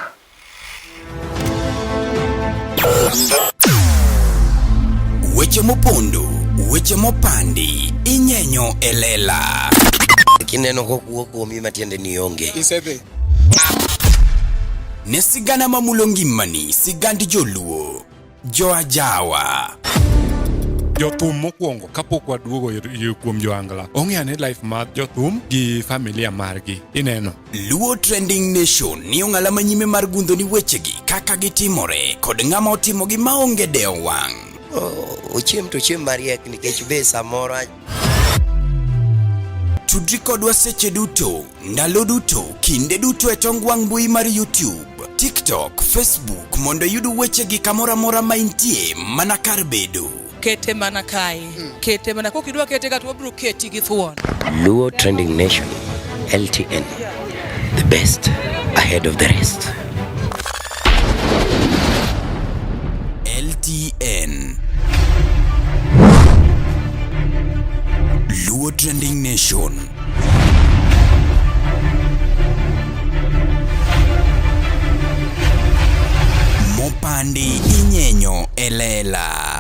S1: Weche mopondo, weche mopandi, inyenyo e lela.
S2: Kineno kokuo kuomi matiende ni onge.
S1: Isedhi. Ne sigana mamulo ngimani, sigand joluo, joajawa.
S3: Jothum mokwongo kapok waduogo kuom joangla ong'e ane life mar jothum gi familia margi ineno.
S1: Luo Trending Nation ni ong'ala manyime mar gundho ni wechegi kaka gitimore kod ng'ama otimogi maonge dewo wang'.
S2: Ochiem to ochiem mariek nikech be samoro
S1: Tudri kodwa seche duto, ndalo duto, kinde duto e tong wang' mbui mar YouTube, TikTok, Facebook mondo iyud wechegi kamoro amora ma intie mana kar bedo.
S4: Kete mana kae. Kete mana kokidwa kete ka to wabiro keti gi thuon.
S2: Luo Trending Nation, LTN, the best ahead of the rest.
S1: LTN Luo Trending Nation. Mopandi inyenyo e lela.